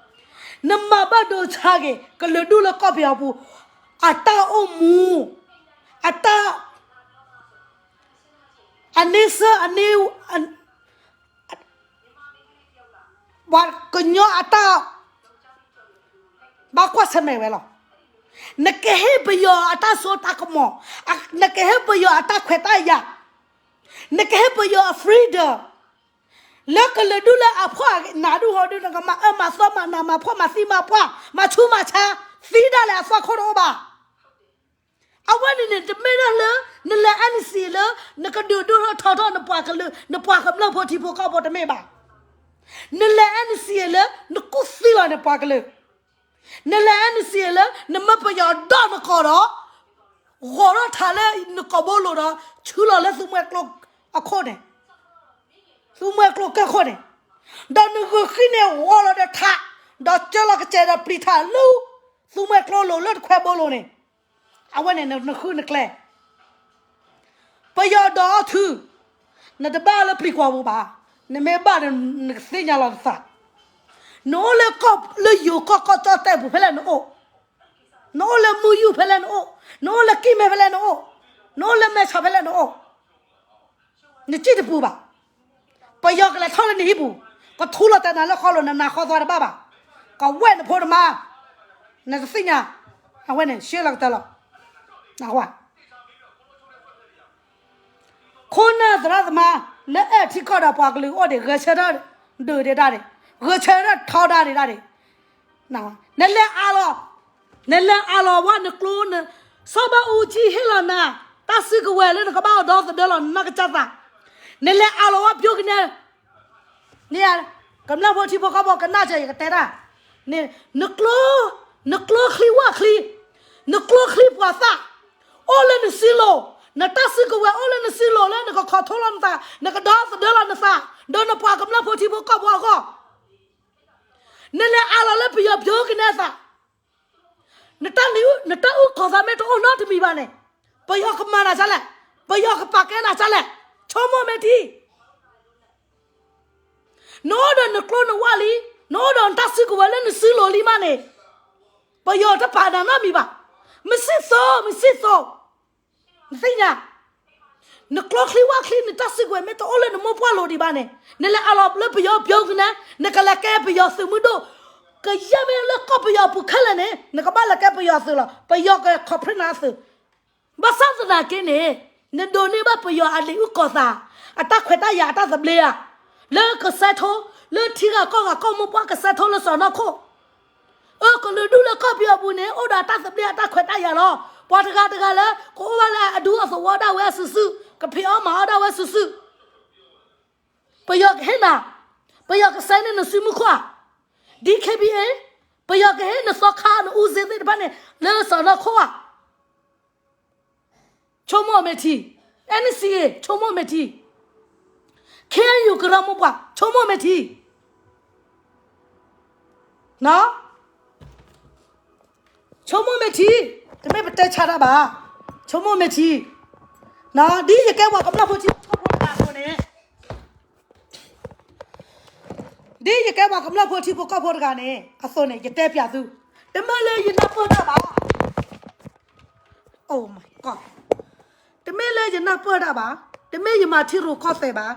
နမၤဘၣ်ဒိဆါက့ၤ ကလုာ်ဒူၣ်လၢကီၢ်ပယီၤပူၤ အတၢ်အိၣ်မူ အတၢ် အန့ဆၢ အန့ ပှၤကညီအတၢ် ဘၣ်ကွၢ်ဆၢၣ်မဲာ်ဝဲလီၤ. နကဟ့ၣ်ပယီၤအတၢ်စိတၢ်ကမီၤ, နကဟ့ၣ်ပယီၤအတၢ်ခွဲးတၢ်ယာ်, နကဟ့ၣ်ပယီၤအ freedom, လၢကလုာ်ဒူၣ်လၢအဖှီၣ်နးဒူၣ်ဟီဒူၣ် နကမၤအၢမၤသီမၤနးမၤဖှီၣ်မၤသံမၤပှၢ် မၤဆူးမၤဆါ သံဒၣ်လဲာ်အသွၣ်ခိၣ်တအိၣ်ဘၣ်. အဝဲန့ၣ်န့ၣ် တမ့ၢ်ဒၣ်လၢ နလဲၤ NCA လၢ နကဒုးဒိၣ်ထီၣ်ထီထီၣ်နပှၤကလုာ် နပှၤကမျၢၢ်ဖိထံဖိကီၢ်ဖိတမ့ၢ်ဘၣ်. နလဲၤ NCA လၢ နကူၣ်သံလီၤနပှၤကလုာ်. နလဲၤ NCA လၢ နမၢပယီၤဒီးနကိာ်ဒီး ဂီၤထီၣ်ထးလၢနကိာ်ဘိလိာ်ဒီး ဆူလီၤလၢသူမှဲကျိအခိၣ်န့ၣ်, သူမှဲကျိကဲခိၣ်န့ၣ်, ဒီးနဂုာ်ဃံန့ၣ်ဂီၤလီၤဒီးထး, ဒီးကၢလီၤကစဲးဒီးပျံၤထးလၢ သူမှဲကျိလိာ်လၢတခွဲဘိလိာ်န့ၣ်, အဝဲန့ၣ်နဃုနကျဲ ပယီၤဒီးအီၣ်ထု, နတဘၣ်လၢပျံၤကွီၢ်ပူၤဘၣ်, နမ့ၢ်ဘၣ်ဒီး နကသ့ၣ်ညါလီၤနသး, နအိၣ်လၢကီၢ်လၢယိၤကီၢ်ကီၢ်ကၠီၣ်တဲၣ်ပူၤဖဲလဲၣ်နအိၣ်, နအိၣ်လၢမူယူၣ်ဖဲလဲၣ်နအိၣ်, နအိၣ်လၢကံၢ်မဲဖဲလဲၣ်နအိၣ်, နအိၣ်လၢမဲဆီးဖဲလဲၣ်နအိၣ်, နစံၣ်တပူၤဘၣ်. ပယီၤကလဲၤထီၣ်လၢနဟံၣ်ပူၤ, ကထူလီၤတဲနၤလၢဃီလိၤ နနၤဃီသွါတဘၣ်ဘၣ်. ကဝဲၢ်နဖိနမါ, နတသ့ၣ်ညါ, အဝဲန့ၣ် ရှဲလီၤကတၢၢ်လီၤ. ခိၣ်နၢ်သရၣ်သမါ လၢအဲၣ်ထံကီၢ်ဒီးပှၤကလုာ်အိၣ်ဒံး ဂဲၤဆၢထၢၣ်ဒုးဒံးဒၣ်ဒံး, ဂဲၤဆၢထၢၣ်ထီဒါဒံးဒၣ်ဒံး. နလဲၤအးလီၤ, နလဲၤအးလီၤဝဲနကျိ, စီၤဘၣ်အူကၠံဟ့ၣ်လီၤနၤ တၢ်စုကဝဲၤလၢနကဘၣ်အိၣ်ဒီသဒၢလီၤနနီၢ်ကစၢ်သး, နလဲၤအးလီၤဝဲပျိကနဲ န့ၣ်, ကမျၢၢ်ဖိထံဖိကီၢ်ဖိကနၣ်စၢၤ ယကတဲတၢ်, နကျိ, နကျိချံဝၣ်ချံ, နကျိချံပှၤသၣ်, အိၣ်လၢနစုလိၤ, နတၢ်စုကဝဲၤအိၣ်လၢနစုလိၤလၢနကခီၣ်ထိၣ်လီၤနသး, နကဒီသဒၢလီၤနသး, ဒီးနပှၤကမျၢၢ်ဖိထံဖိကီၢ်ဖိအဂီၢ်, နလဲၤအးလီၤလၢပယီၤပျိကနဲအသး နတၢ်အုၣ်ကီၤသးမ့ၢ်တအိၣ်နီတမံၤဘၣ်န့ၣ်, ပယီၤကမၤနၤဒ်လဲၣ်, ပယီၤကပာ်ကဲနၤဒ်လဲၣ်, ဆိကမိၣ်မ့ၢ်ထံ, နအိၣ်ဒီးနကျိနဝၣ်လံ, နအိၣ်ဒီးနတၢ်စုကဝဲၤလၢနစုလိၤလံမးန့ၣ်, ပယီၤတပာ်နၤနီတမံၤဘၣ်. မစံၣ်သိး, မစံၣ်သိး, နသ့ၣ်ညါ နကျိချံဝၣ်ချံ နတၢ်စုကဝဲၤမ့ၢ်တအိၣ်လၢနမိၢ်ပှၢ်လိၤဒံးဘၣ်န့ၣ်, နလဲၤအးလီၤလၢပယီၤပျိကနဲ, နကလဲၤကဲပယီၤသုးမုၢ်ဒိၣ်, ကယဲၢ်မ့ၢ်လၢကီၢ်ပယီၤပူၤခဲလၢာ်န့ၣ်, နကဘၣ်လဲၤကဲပယီၤသုးလီၤ, ပယီၤကခီၣ်ဖြ့ၣ်နၤသုး. ဘၣ်ဆၣ်သနာ်က့န့ၣ် နဒိးန့ၢ်ဘၣ်ပယီၤအလံာ်အုၣ်ကီၤသး, အတၢ်ခွဲးတၢ်ယာ်အတၢ်သဘျ့ဧါ, လၢကစဲးထိ, လၢထံဂၤကီၢ်ဂၤကီၢ်မိၢ်ပှၢ်ကစဲးထိလၢစီၢ်နီၤခိၣ်, အၢ ကလုာ်ဒူၣ်လၢကီၢ်ပယီၤပူၤန့ၣ် အိၣ်ဒီးအတၢ်သဘျ့အတၢ်ခွဲးတၢ်ယာ်လီၤ. ပှၤတဂၤတဂၤလၢ ကအိၣ်ဘၣ်လၢအဒူအသဝီဒၣ်ဝဲအစုာ်စုာ်, ကဖံးအီၣ်မၤအီၣ်ဒၣ်ဝဲစုာ်စုာ်, ပယီၤကဟ့ၣ်နၤ, ပယီၤကစဲန့ၢ်နစုမုၢ်ခိၣ်ဧါ, DKBA, ပယီၤကဟ့ၣ်နသီခါနအူစ့သ့ၣ်တဖၣ်န့ၣ် လၢစီၢ်နီၤခိၣ်ဧါ. ဆိကမိၣ်မဲာ်ထံ, NCA ဆိကမိၣ်မဲာ်ထံ, KNU ကရၢမိၢ်ပှၢ် ဆိကမိၣ်မဲာ်ထံ, ဆိကမိၣ်မဲာ်ထံ, တမ့ၢ်ပတဲဆါတၢ်ဘၣ်, ဆိကမိၣ်မဲာ်ထံ, ဒ်ယကဲပှၤကမျၢၢ်ဖိထံဖိကီၢ်ဖိတဂၤအသိးန့ၣ် ဒ်ယကဲပှၤကမျၢၢ်ဖိထံဖိကီၢ်ဖိတဂၤန့ၣ် အသိးန့ၣ် ယတဲပျးသု, တမ့ၢ်လၢယနၢ်ပၢၢ်တၢ်ဘၣ်, တမ့ၢ်လၢယနၢ်ပၢၢ်တၢ်ဘၣ်, တမ့ၢ်ယမၤထံရူၢ်ကီၢ်သဲးဘၣ်,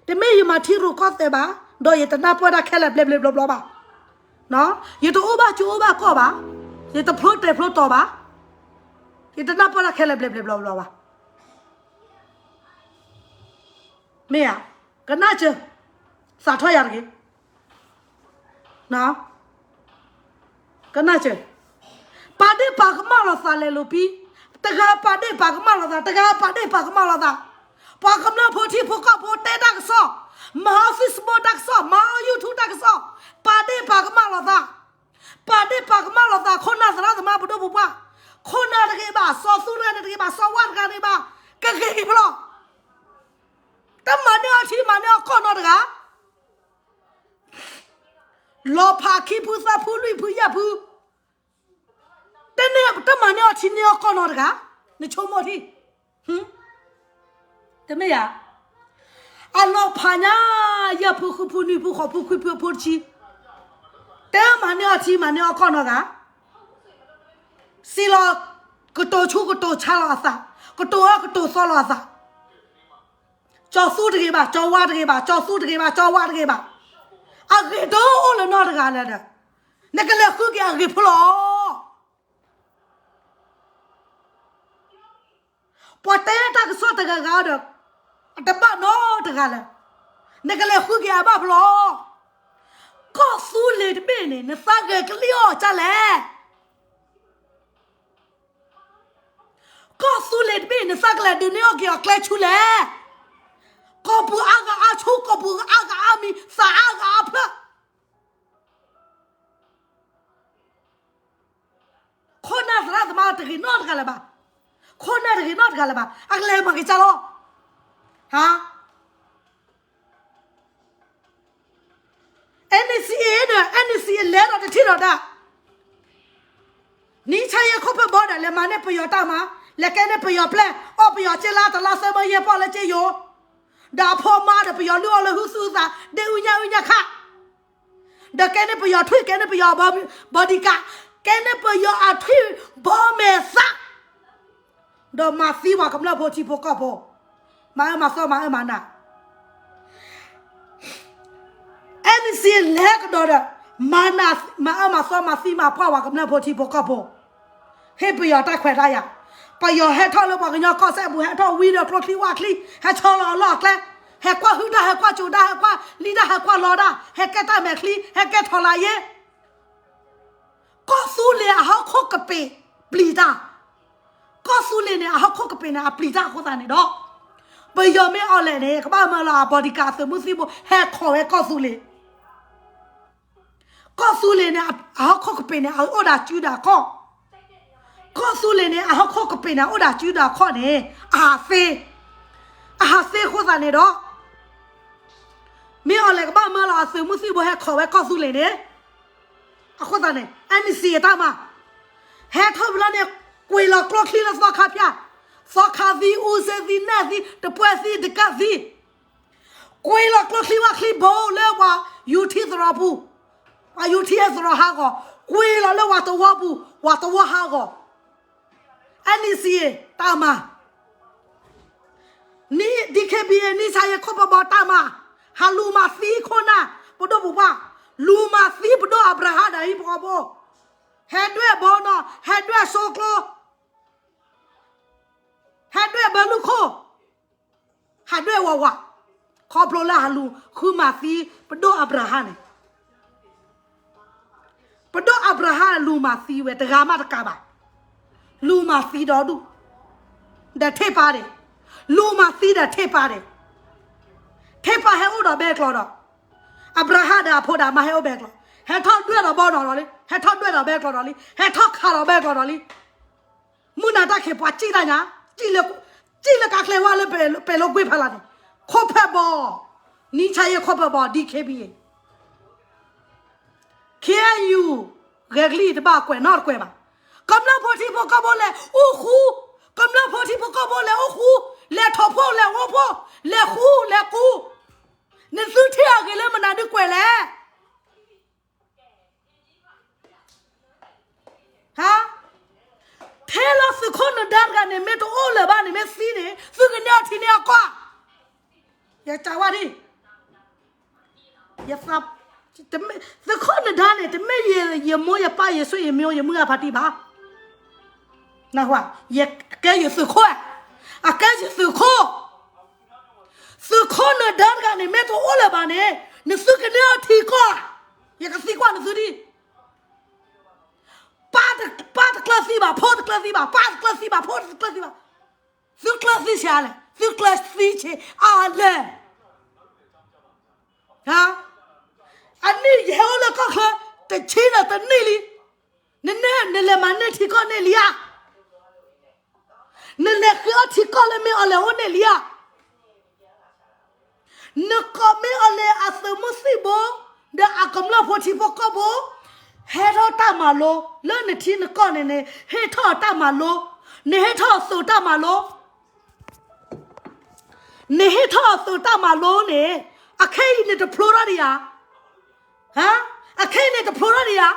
တမ့ၢ်ယမၤထံရူၢ်ကီၢ်သဲးဘၣ်, ဒီးယတနၢ်ပၢၢ်တၢ်ခဲလၢာ်ဘျဲၣ်ဘျဲၣ်ဘျီဘျီဘၣ်, ယတအိၣ်ဘၣ်ကၠိအိၣ်ဘၣ်ကီၢ်ဘၣ်, ယတဖျိတဲာ်ဖျိတီၤဘၣ်, ယတနၢ်ပၢၢ်တၢ်ခဲလၢာ်ဘျဲၣ်ဘျဲၣ်ဘျီဘျီဘၣ်. မ့ၢ်ဧါ, ကနၣ်စၢၤ, စးထီၣ်ယၤတဂ့ၤ, ကနၣ်စၢၤ, ပာ်ဒ့ၣ်ပာ်ကမၣ်လိာ်သးလဲၤလိာ်ပံ, တဂၤပာ်ဒ့ၣ်ပာ်ကမၣ်လိာ်သး, တဂၤပာ်ဒ့ၣ်ပာ်ကမၣ်လိာ်သး, ပှၤကမျၢၢ်ဖိထံဖိကီၢ်ဖိတဲတၢ်ကစီၣ်, မၤအီၣ် Facebook တၢ်ကစီၣ်, မၤအီၣ် YouTube တၢ်ကစီၣ်, ပာ်ဒ့ၣ်ပာ်ကမၣ်လိာ်သး, ပာ်ဒ့ၣ်ပာ်ကမၣ်လိာ်သး ခိၣ်နၢ်သရၣ်သမါပဒိၣ်ပပှၢ်, ခိၣ်နၢ်တဂ့ၤဘၣ်, စီၤသူရဲၣ်တဂ့ၤဘၣ်, စီၤဝါတဂၤတဂ့ၤဘၣ်, ကဂ့ၤက့ၤဖဲလဲၣ်, တမၤန့ၢ်အီၤထံ မၤန့ၢ်အီၤကီၢ်နီတဂၤ, လီၤဖးခံဖုသၢဖုလွံၢ်ဖုယဲၢ်ဖု, တန့ၢ် တမၤန့ၢ်အီၤထံန့ၢ်အီၤကီၢ်နီတဂၤ, နဆိကမိၣ်ထံ, တမ့ၢ်ဧါ, အလီၤဖးညါ, ယဲၢ်ဖုဃုဖုနွံဖုဃိးဖုခွံဖုဖိတဆံ, တမၤန့ၢ်အီၤထံ မၤန့ၢ်အီၤကီၢ်နီတဂၤ, စံးလီၤ, ကတိၤဆူကတိၤဆါလီၤအသး, ကတိၤအၢကတိၤသီလီၤအသး, ကၠီၤသူတဂ့ၤဘၣ်, ကၠီၤဝါတဂ့ၤဘၣ်, ကၠီၤသူတဂ့ၤဘၣ်, ကၠီၤဝါတဂ့ၤဘၣ်, အဂ့ၤတအိၣ်လၢၤနီတဂၤလၢၤဒီး, နကလဲၤဃုက့ၤအဂ့ၤဖဲလဲၣ်, ပှၤတဲတၢ်ကစီၣ်တဂၤဂၤဒီး, အတဘၣ်နီတဂၤလၢၤ, နကလဲၤဃုက့ၤအဘၣ်ဖဲလဲၣ်, ကီၢ်သူလ့ၤတဘ့ၣ်န့ၣ် နသးဂဲၤကလံၣ်အီၤကၢ်လဲၣ် ကီၢ်သူလ့ၤတဘ့ၣ် နသးကလဲၤဒုးန့ၢ်အီၣ်က့ၤအီၤကျဲဆူလဲၣ်. ကီၢ်ပူၤအါဂၤအါဆူ ကီၢ်ပူၤအါဂၤအါမံၤ သးအါဂၤအါဖျၢၣ်. ခိၣ်နၢ်သရၣ်သမါတဂ့ၤနီတဂၤလၢၤဘၣ်. ခိၣ်နၢ်တဂ့ၤနီတဂၤလၢၤဘၣ်. အကလဲၤမၤက့ၤကၢ်လီၤ. ဟါ NCA ဒီး NCA လဲၤဒီးတထံၣ်ဒီးတၢ် နံၣ်ဆါယဲၢ်ခိၣ်ဖၢၣ်ဘီဒီး လဲၤမၤန့ၢ်ပယီၤတၢ်မၤ, လဲၤကဲန့ၢ်ပယီၤပျဲၢ်, အီၣ်ပယီၤက့လါတလါသၢဘီယဲၢ်ပီၣ်လၢက့ယိၤ, ဒီးအဖိမါဒီးပယီၤလုၢ်အီၣ်လၢဟုသူၣ်အသး ဒ့အူညါအူညါခါ ဒီးကဲန့ၢ်ပယီၤထွံၣ် ကဲန့ၢ်ပယီၤ bodyguard, ကဲန့ၢ်ပယီၤအထွံၣ်ဘီမဲာ်သၣ် ဒီးမၤသံပှၤကမျၢၢ်ဖိထံဖိကီၢ်ဖိ, မၤအၢမၤသီမၤအၢမၤနး NCA လဲၤကဒီးဒီး မၤနး မၤအၢမၤသီမၤသံမၤပှၢ်ပှၤကမျၢၢ်ဖိထံဖိကီၢ်ဖိ, ဟ့ၣ်ပယီၤတၢ်ခွဲးတၢ်ယာ်, ပယီၤဟဲထီၣ်လၢပှၤကညီကီၢ်စဲၣ်ပူၤ ဟဲထီၣ်ဝံဒီးကျိချံဝၣ်ချံ, ဟဲဆီလီၤအလီၢ်အကျဲ, ဟဲကွၢ်ဟုၣ်တၢ် ဟဲကွၢ်စိၤတၢ် ဟဲကွၢ်လံတၢ် ဟဲကွၢ်လီတၢ်, ဟဲကဲတၢ်မဲာ်ချံ ဟဲကဲထီၣ်လၢယ့ ကီၢ်သူလ့ၤအဟီၣ်ခိၣ်ကပ့ၤပျံၤတၢ်, ကီၢ်သူလ့ၤန့ၣ် အဟီၣ်ခိၣ်ကပ့ၤန့ၣ် အပျံၤတၢ်အဃိသတးန့ၣ်ဒီး, ပယီၤမ့ၢ်အီၣ်လဲၣ်န့ၣ် ကဘၣ်မၢလီၤအ bodyguard အသုးမုၢ်သံၣ်ဘိ ဟဲခိးဝဲကီၢ်သူလ့ၤ, ကီၢ်သူလ့ၤန့ၣ် အဟီၣ်ခိၣ်ကပ့ၤန့ၣ် အအိၣ်ဒၣ်စုဒၣ်ခီၣ်, ကီၢ်သူလ့ၤန့ၣ် အဟီၣ်ခိၣ်ကပ့ၤန့ၣ် အအိၣ်ဒၣ်စုဒၣ်ခီၣ်န့ၣ် အဟးသ့, အဟးသ့အဃိသတးန့ၣ်ဒီး မ့ၢ်အီၤလဲၣ်ကဘၣ်မၢလီၤအသုးမုၢ်သံၣ်ဘိဟဲခိးဝဲကီၢ်သူလ့ၤန့ၣ်, အဃိသတးန့ၣ် NCA အတၢ်မၤ, ဟဲထီၣ်ဝံၤလီၤန့ၣ် ကွံာ်လီၤကျိချံလၢသီခါဖၠၣ်, သီခါသံ အူစ့သံ နဲၣ်သံ တပှဲၤသံ တကးသံ, ကွံာ်လီၤကျိချံဝၣ်ချံဘိလၢပှၤယူၤထံသရိာ်ပူၤ, ပှၤယူၤထံဟဲသရိာ်ဟးဂီၤ, ကွံာ်လီၤလၢဝၤတဝီပူၤ, ဝၤတဝီဟးဂီၤ NCA တၢ်မၤ, DKBA နံၣ်ဆါယဲၢ်ခိၣ်ဖၢၣ်ဘီတၢ်မၤ, ဟးလူၤမၤသံခိၣ်နၢ် ပဒိၣ်ပပှၢ်, လူၤမၤသံပဒိၣ်အၤဘြၤဟၣ်ဒီးဟံၣ်ဖိဃီဖိ, ဟဲဒွဲၣ်ဘီနီၤ ဟဲဒွဲၣ်ဆိကျိ ဟဲဒွဲၣ်ဘၢလူၢ်ခိၣ်, ဟးဒွဲၣ်ဝးဝး, ခီဖျိလၢဟးလူၤဃုမၤသံပဒိၣ်အၤဘြၤဟၣ်န့ၣ်, ပဒိၣ်အၤဘြၤဟၣ်လူၤမၤသံဝဲတဂၤမးတကးဘၣ်, လူၤမၤသံဒီဒူၣ်, ဒီးထ့ၣ်ပၢ်န့ၣ်, လူၤမၤသံဒီးထ့ၣ်ပၢ်န့ၣ်, ထ့ၣ်ပၢ်ဟဲအိၣ်ဒီးဘဲကျီဒီး, အၤဘြၤဟၣ်ဒီးအဖိဒီးမါဟဲအိၣ်ဘဲကျီ, ဟဲထီၣ်ဒွဲၣ်ဒီးဘီနီၤဒီးလံ, ဟဲထီၣ်ဒွဲၣ်ဒီးဘဲကျီဒီးလံ, ဟဲထီၣ်ခးဒီးဘဲကျီဒီးလံ. မုၢ်နၤတၢ်ခံးပှၤစံၣ်တၢ်ညါ, စံၣ်လၢကါချ့ဝါလၢပဲၤလိကွ့ၢ်ဖးလၢ်န့ၣ်, ခိၣ်ဖၢၣ်ဘီ, နံၣ်ဆါယဲၢ်ခိၣ်ဖၢၣ်ဘီ ဒံခ့ဘံ, ခ့ယုၢ်, ဂဲၤကလံၣ်တဘၣ်ကွဲးနီတကွဲးဘၣ်. ကမျၢၢ်ဖိထံဖိကီၢ်ဖိလဲၤအိၣ်ဃူ, ကမျၢၢ်ဖိထံဖိကီၢ်ဖိလဲၤအိၣ်ဃူ, လဲၤထီၣ်ဖိလဲၤအိၣ်ဖိ, လဲၤဃူလဲၤဃူ, နသုထံၣ်အဂ့ၤလၢမနုၤဒုးကွဲးလဲၣ်. ဟါ, ထဲလီၤသုးခိၣ်နဒါတဂၤန့ၣ် မ့ၢ်တအိၣ်လၢၤဘၣ်န့ၣ် မ့ၢ်သံန့ၣ် သုကန့ၢ်အီၤထံန့ၢ်အီၤကီၢ်, ယကးဝဲဒၣ်, သုးခိၣ်နဒါန့ၣ် တမ့ၢ်ယမိၢ်ယပၢ်ယဆွေယမုၢ်ယမုၢ်အဖါတံၢ်ဘၣ်, နၢ်ဟူဧါ, ယကဲယသုးခိၣ်, အကဲယသုးခိၣ်, သုးခိၣ်နဒါတဂၤန့ၣ် မ့ၢ်တအိၣ်လၢၤဘၣ်န့ၣ် နသုကန့ၢ်အီၤထံကီၢ်ဧါ, ယကသံကွၢ်နသုဒ် ပၢ်တကျၢၤသံဘၣ်, ဖိတကျၢၤသံဘၣ်, ပၢ်တကျၢၤသံဘၣ်, ဖိတကျၢၤသံဘၣ်, သုကျၢၤသံဆံးအါလဲၣ်, သုကျၢၤသံဆံးအါလဲၣ်. အနံၣ်ယဟဲအိၣ်လၢကီၢ်ချၢ တဆံဒီးတနံၣ်လံ, နန့ၢ် နလဲၤမၤန့ၢ်ထံကီၢ်န့ၣ်လံဧါ, နလဲၤဃ့အီၣ်ထံကီၢ်လၢမ့ၢ်အီၤလဲၤအိၣ်န့ၣ်လံဧါ. နကိးမ့ၢ်အီၤလဲၤအသုးမုၢ်သံၣ်ဘိ ဒီးအကမျၢၢ်ဖိထံဖိကီၢ်ဖိ ဟဲထီၣ်တၢ်မၤလိ လၢနထံနကီၢ်န့ၣ်န့ၣ် ဟ့ၣ်ထီၣ်အတၢ်မၤလိ, နဟ့ၣ်ထီၣ်အသုးတၢ်မၤလိ, နဟ့ၣ်ထီၣ်အသုးတၢ်မၤလိန့ၣ် အခဲအံၤနတဖျိထီၣ်ဒံးဧါ. အခဲအံၤန့ၣ်တဖျိထီၣ်ဒံးဧါ.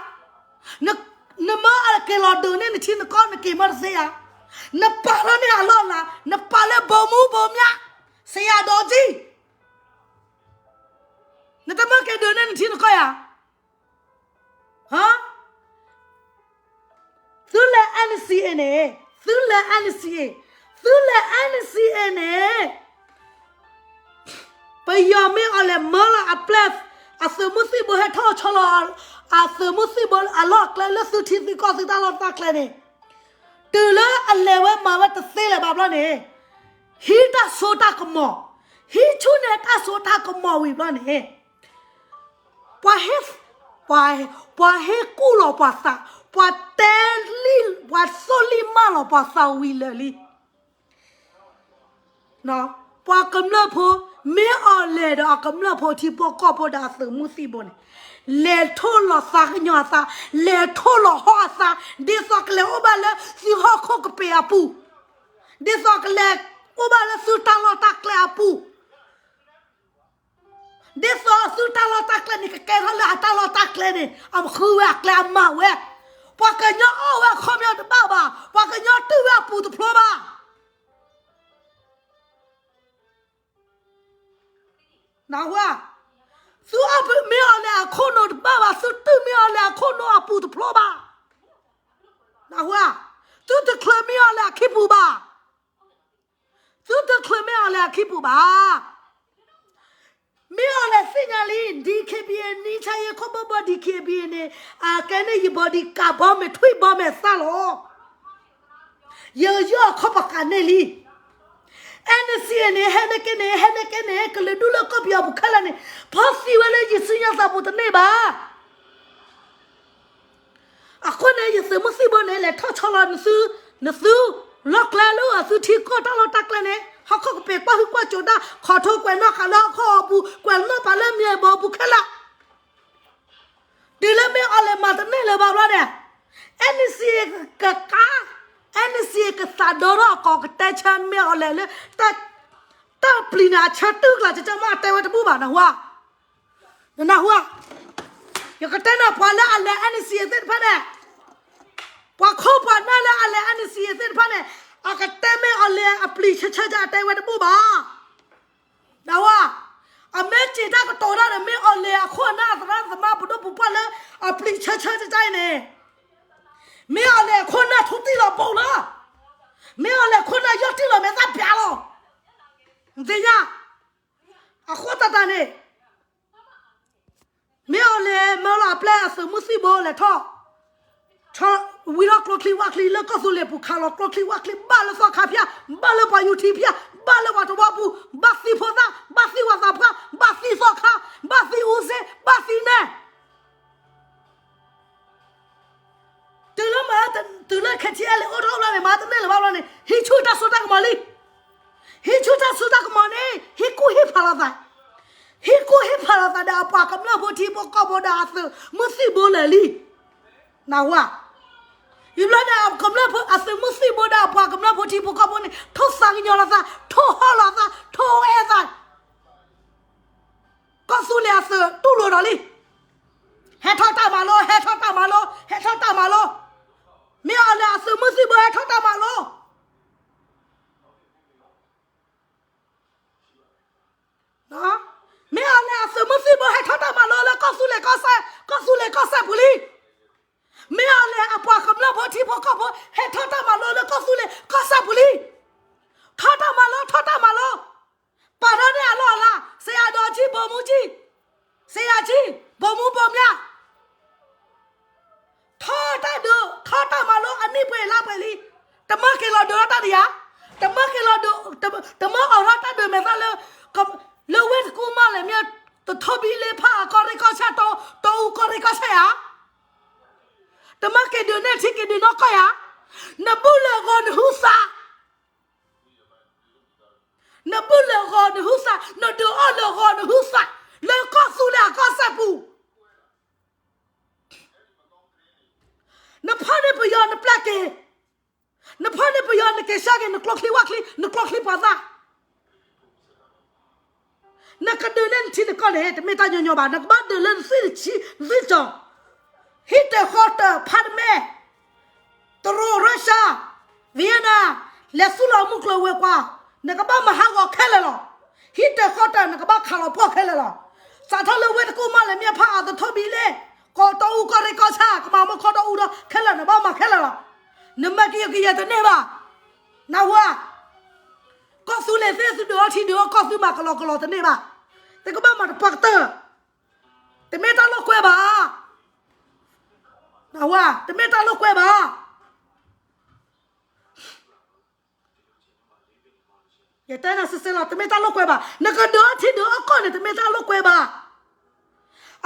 နမ့ၢ်အက့ၤလီၤဒုးန့ၢ်နထံနကီၢ် နက့ၤမ့ၢ်တသ့ဧါ. နပာ်ထီၣ်န့ၢ်အလီၢ်အလၤ, နပာ်လၢဘိမူဘိမျး, စယၤဒီကံ, နတမ့ၢ်က့ၤဒုးန့ၢ်နထံနကီၢ်ဧါ. သုလဲၤ N C A န့ၣ်, သုလဲၤ N C A, သုလဲၤ N C A န့ၣ် ပယီၤမ့ၢ်အီၤလဲၤမၢလီၤအပျဲၢ်, အသုးမုၢ်သံၣ်ဘိဟဲထီၣ်ဆီလီၤ အသုးမုၢ်သံၣ်ဘိအလီၢ်အကျဲလၢသုထံသုကီၢ်သုတၢ်လီၢ်တၢ်ကျဲန့ၣ်, တုၤလၢအလဲၤဝဲမၤဝဲတသ့လၢၤဘၣ်ဘျီန့ၣ်, ဟံးတၢ်စိတၢ်ကမီၤ, ဟံးဆူၣ်န့ၢ်တၢ်စိတၢ်ကမီၤဝံၤဘျီန့ၣ်, ပှၤဟ့ၣ်, ပှၤ, ပှၤဟ့ၣ်ကူၣ်လီၤပှၤသး, ပှၤတဲလံ, ပှၤသိၣ်လံမၢ်လီၤပှၤသးဝံၤလၢာ်လံ. ပှၤကမျၢၢ်ဖိ, မ့ၢ်အီၤလဲၤဒီးအကမျၢၢ်ဖိထံဖိကီၢ်ဖိဒီးအသုးမုၢ်သံၣ်ဘိန့ၣ်, လဲၤထိၣ်လီၤသးကညီၤအသး, လဲၤထိၣ်လီၤဟီၣ်အသး, ဒ်သိးကလဲၤအိၣ်ဘၣ်လၢသုဟီၣ်ခိၣ်ကပ့ၤအပူၤ, ဒ်သိးကလဲၤအိၣ်ဘၣ်လၢသုတၢ်လီၢ်တၢ်ကျဲအပူၤ, ဒ်သိးသုတၢ်လီၢ်တၢ်ကျဲန့ၣ် ကကဲထီၣ်လၢအတၢ်လီၢ်တၢ်ကျဲန့ၣ် အဃုဝဲအကျဲအမၤဝဲ, ပှၤကညီအီၣ်ဝဲအခီပညီတဘၣ်ဘၣ်, ပှၤကညီတုၢ်ဝဲအပူၤတဖျိဘၣ်. နၢ်ဟူဧါ, သုအီၣ်မ့ၢ်အီၤလဲၤအခိၣ်နူာ်တဘၣ်ဘၣ်, သုတုၢ်မ့ၢ်အီၤလဲၤအခိၣ်နူာ်အပူၤတဖျိဘၣ်. နၢ်ဟူဧါ, သုတချုးမ့ၢ်အီၤလဲၤအခံပူၤဘၣ်. သုတချုးမ့ၢ်အီၤလဲၤအခံပူၤဘၣ်. မ့ၢ်အီၤလဲၤသ့ၣ်ညါလံ, D K B A နံၣ်ဆါယဲၢ်ခိၣ်ဘီဘီ D K B A န့ၣ်, အကဲန့ၣ်ယ bodyguard ဘီမဲာ်ထွံၣ်ဘီမဲာ်သၣ်လီၤ. ယယီၢ်အခီၣ်ပကးန့ၢ်လံ. N C A န့ၣ် ဟဲန့ၢ်က့န့ၣ်, ဟဲန့ၢ်က့န့ၣ်, ကလုာ်ဒူၣ်လၢကီၢ်ပယီၤပူၤခဲလၢာ်န့ၣ်, ဖီသံဝဲလၢယစုညါသးပူၤတန့ၢ်ဘၣ်. အဃိန့ၣ် ယသုးမုၢ်သံၣ်ဘိန့ၣ် လဲၤထီၣ်ဆီလီၤနသု, နသုလီၢ်ကျဲလၢအသုထံကီၢ်တၢ်လီၢ်တၢ်ကျဲန့ၣ်, ဟီၣ်ခိၣ်ကပ့ၤကွၢ်ဟုၣ်ကွၢ်စိးတၢ်, ခီၣ်ထိကွဲးနီၣ်ဃာ်လၢဟီၣ်ခိၣ်အပူၤ, ကွဲးနီၣ်ပာ်လၢမံၤဘီပူၤခဲလၢာ်. တုၤလၢမ့ၢ်အီၤလဲၤမၤတန့ၢ်လၢၤဘၣ်ဘျီန့ၣ်, N C A ကကါ, N C A ကသးဒီထီၣ်အကိာ်ကတဲဆၢမ့ၢ်အီၤလဲၤလၢ တၢ်ပျံၤန့ၣ် အဆၢတုၢ်ကျါ ကကမၣ်တဲဝဲတဘူၣ်ဘၣ် နၢ်ဟူဧါ. နၢ်ဟူဧါ. ယကတဲနၤ ပှၤလၢအလဲၤ N C A သ့ၣ်တဖၣ်န့ၣ်, ပှၤခိၣ်ပှၤနၢ်လၢအလဲၤ N C A သ့ၣ်တဖၣ်န့ၣ်, အကတဲမ့ၢ်အီၤလဲၤအပျံၤဆၢဆၢ အတဲဝဲတဘူၣ်ဘၣ်. နၢ်ဟူဧါ. အမ့ၢ်စံးတၢ်ကတိၤတၢ်ဒီး မ့ၢ်အီၤလဲၤအခိၣ်အနၢ်အသရၣ်သမါပဒိၣ်ပပှၢ်လၢအပျံၤဆၢဆၢတၢ်အံၤန့ၣ်, မ့ၢ်အီၤလဲၤအခိၣ်အနၢ်ထူတံၢ်လီၤဘိလီၤ. မ့ၢ်အီၤလဲၤခိၣ်နၢ်ယီၢ်တံၢ်လီၤမဲာ်သၣ်ပျါလီၤ. နသ့ၣ်ညါ, အဃိသတးန့ၣ် မ့ၢ်အီၤလဲၤမၢလီၤအပျဲၢ်အသုးမုၢ်သံၣ်ဘိလဲၤထီၣ်, ထီၣ်ဝံၤထီၣ်ကျိချံဝၣ်ချံလၢကီၢ်သူလ့ၤပူၤ ခးလီၤကျိချံဝၣ်ချံ ဘၣ်လၢသီခါဖၠၣ်, ဘၣ်လၢပှၤယူၤထံဖၠၣ်, ဘၣ်လၢပှၤသဝီပူၤ, ဘၣ်သံဖိသၣ်, ဘၣ်သံဝၤသးပှၢ်, ဘၣ်သံသီခါ, ဘၣ်သံအူစ့, ဘၣ်သံနဲၣ် တုၤလၢမၤ, တုၤလၢ ခဲထံအဲလ့ၣ် အိၣ်ထီၣ်ဘျီန့ၣ် မၤတန့ၢ်လၢၤဘၣ်ဘျီန့ၣ် ဟံးဆူၣ်တၢ်စိတၢ်ကမီၤလံ. ဟံးဆူၣ်တၢ်စိတၢ်ကမီၤန့ၣ် ဟံးကူၣ်ဟ့ၣ်ဖးလိာ်သး, ဟံးကူၣ်ဟ့ၣ်ဖးလိာ်သးဒီးအပှၤကမျၢၢ်ဖိထံဖိကီၢ်ဖိဒီးအသုးမုၢ်သံၣ်ဘိလၢာ်လံ. နၢ်ဟူဧါ, ယဘျီန့ၣ် အကမျၢၢ်ဖိ အသုးမုၢ်သံၣ်ဘိဒီးအပှၤကမျၢၢ်ဖိထံဖိကီၢ်ဖိန့ၣ် ထိၣ်သးကညီၤလိာ်သး, ထိၣ်ဟီၣ်လိာ်သး, ထိၣ်အဲၣ်သး ကီၢ်သူလ့ၤအသုးတူၢ်လိာ်ဒီးလံ. ဟဲထီၣ်တၢ်မၤလိ, ဟဲထီၣ်တၢ်မၤလိ, ဟဲထီၣ်တၢ်မၤလိ. မ့ၢ်အီၤလဲၤအသုးမုၢ်သံၣ်ဘိဟဲထီၣ်တၢ်မၤလိလၢကီၢ်သူလ့ၤကီၢ်စဲၣ်, ကီၢ်သူလ့ၤကီၢ်စဲၣ်ပူၤလံ. မ့ၢ်အီၤလဲၤအပှၤကမျၢၢ်ဖိထံဖိကီၢ်ဖိ ဟဲထီၣ်တၢ်မၤလိလၢကီၢ်သူလ့ၤကီၢ်စဲၣ်ပူၤလံ. ထီၣ်တၢ်မၤလိ, ထီၣ်တၢ်မၤလိ. ပာ်ထီၣ်န့ၢ်အလီၢ်အလၤ, စယၤဒီးကံ, ဘိမူကံ, စယၤကံ, ဘိမူဘိမၠၣ်, ထီၣ်တၢ်ဒုး, ထီၣ်တၢ်မၤလိအနံၣ်ပှဲၤလါပှဲၤလံ. တမၢက့ၤလီၤဒုးထီၣ်တၢ်ဒံးဧါ, တမၢက့ၤလီၤဒုး, တမၢအိးထီၣ်တၢ်ဒုးမဲာ်သၣ်လၢ, လၢဝ့ၢ်တကူၣ်မးလဲၣ်မ့ၢ်, တထိဘံလ့ဖးအကီၢ်ရ့ၣ်ကီၢ်ဆၣ်, တီအူကီၢ်ရ့ၣ်ကီၢ်ဆၣ်ဧါ. တမၢက့ၤဒုးနဲၣ်ထံက့ၤဒုးနီၢ်ကီၢ်ဧါ. နဘုၣ်လၢာ်ဂီၤနဟုသး နဘုၣ်လၢာ်ဂီၤနဟုသး, နဒုးအီၣ်လၢာ်ဂီၤနဟုသး, လၢကီၢ်သူလ့ၤအကီၢ်စဲၣ်ပူၤ, နဖီၣ်န့ၢ်ပယီၤနပျဲက့ၤ, နဖီၣ်န့ၢ်ပယီၤနက့ၤဆှၢက့ၤ နကျိချံဝၣ်ချံ, နကျိချံပှၤသၣ် နကဒုးနဲၣ်နထံနကီၢ်န့ၣ် တမ့ၢ်တၢ်ညီညီဘၣ်, နကဘၣ်ဒုးလၢနသွံၣ်နဆံ, နသွံၣ်စီၤ, ဟံၣ်တၢၤဃီတၢၤဖးတမဲာ်, တရူး Russia, Vietnam, လဲၤသူလီၤမုၢ်ကျိၤဝဲၤကွာ်, နကဘၣ်မၤဟးဂီၤခဲလၢာ်လီၤ. ဟံၣ်တၢၤဃီတၢၤ နကဘၣ်ခးလီၤပှီၢ်ခဲလၢာ်လီၤ. စးထီၣ်လၢဝ့ၢ်တကူၣ်မးလဲၣ်မ့ၢ်ဖးအသထိၣ်ဘံလ့, ကီးတီအူကီၢ်ရ့ၣ်ကီၢ်ဆၣ် ကမၤမူခီတီအူဒီးခဲလၢာ် နဘၣ်မၤခဲလၢာ်လီၤ. နမၤကယီကယီတန့ၢ်ဘၣ်. နၢ်ဟူဧါ, ကီၢ်သူလ့ၤသ့ၣ်သုဒုးအီထံဒုးအီကီၢ်သုမၤကလီကလီတန့ၢ်ဘၣ်. သုကဘၣ်မၤတပှၢ်ကတၢၢ်, တမ့ၢ်တၢ်လိာ်ကွဲဘၣ်. နၢ်ဟူဧါ, တမ့ၢ်တၢ်လိာ်ကွဲဘၣ်. ယတဲနၤစ့ၢ်စ့ၢ်လီၤ, တမ့ၢ်တၢ်လိာ်ကွဲဘၣ်. နကဒုးအီထံဒုးအီကီၢ်န့ၣ် တမ့ၢ်တၢ်လိာ်ကွဲဘၣ်.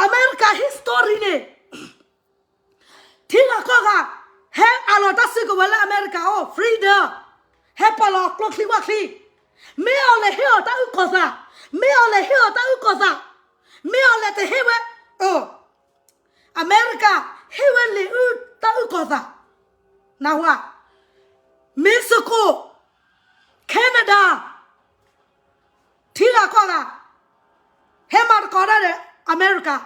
အမဲရကၤ history န့ၣ် ထံဂၤကီၢ်ဂၤ ဟဲအးလီၤတၢ်စုကဝဲၤလၢအမဲရကၤအိၣ် freedom, ဟဲပာ်လီၤကျိချံဝၣ်ချံ, မ့ၢ်အီၤလဲၤဟ့ၣ်အီၤတၢ်အုၣ်ကီၤသး, မ့ၢ်အီၤလဲၤဟ့ၣ်အီၤတၢ်အုၣ်ကီၤသး, မ့ၢ်အီၤလဲၤတဟ့ၣ်ဝဲ, အမဲရကၤ ဟ့ၣ်ဝဲလံာ်အုၣ်တၢ်အုၣ်ကီၤသး, နၢ်ဟူဧါ, Mexico, Canada, ထံဂၤကီၢ်ဂၤ ဟဲမၤသကိးတၢ်ဒီးအမဲရကၤ,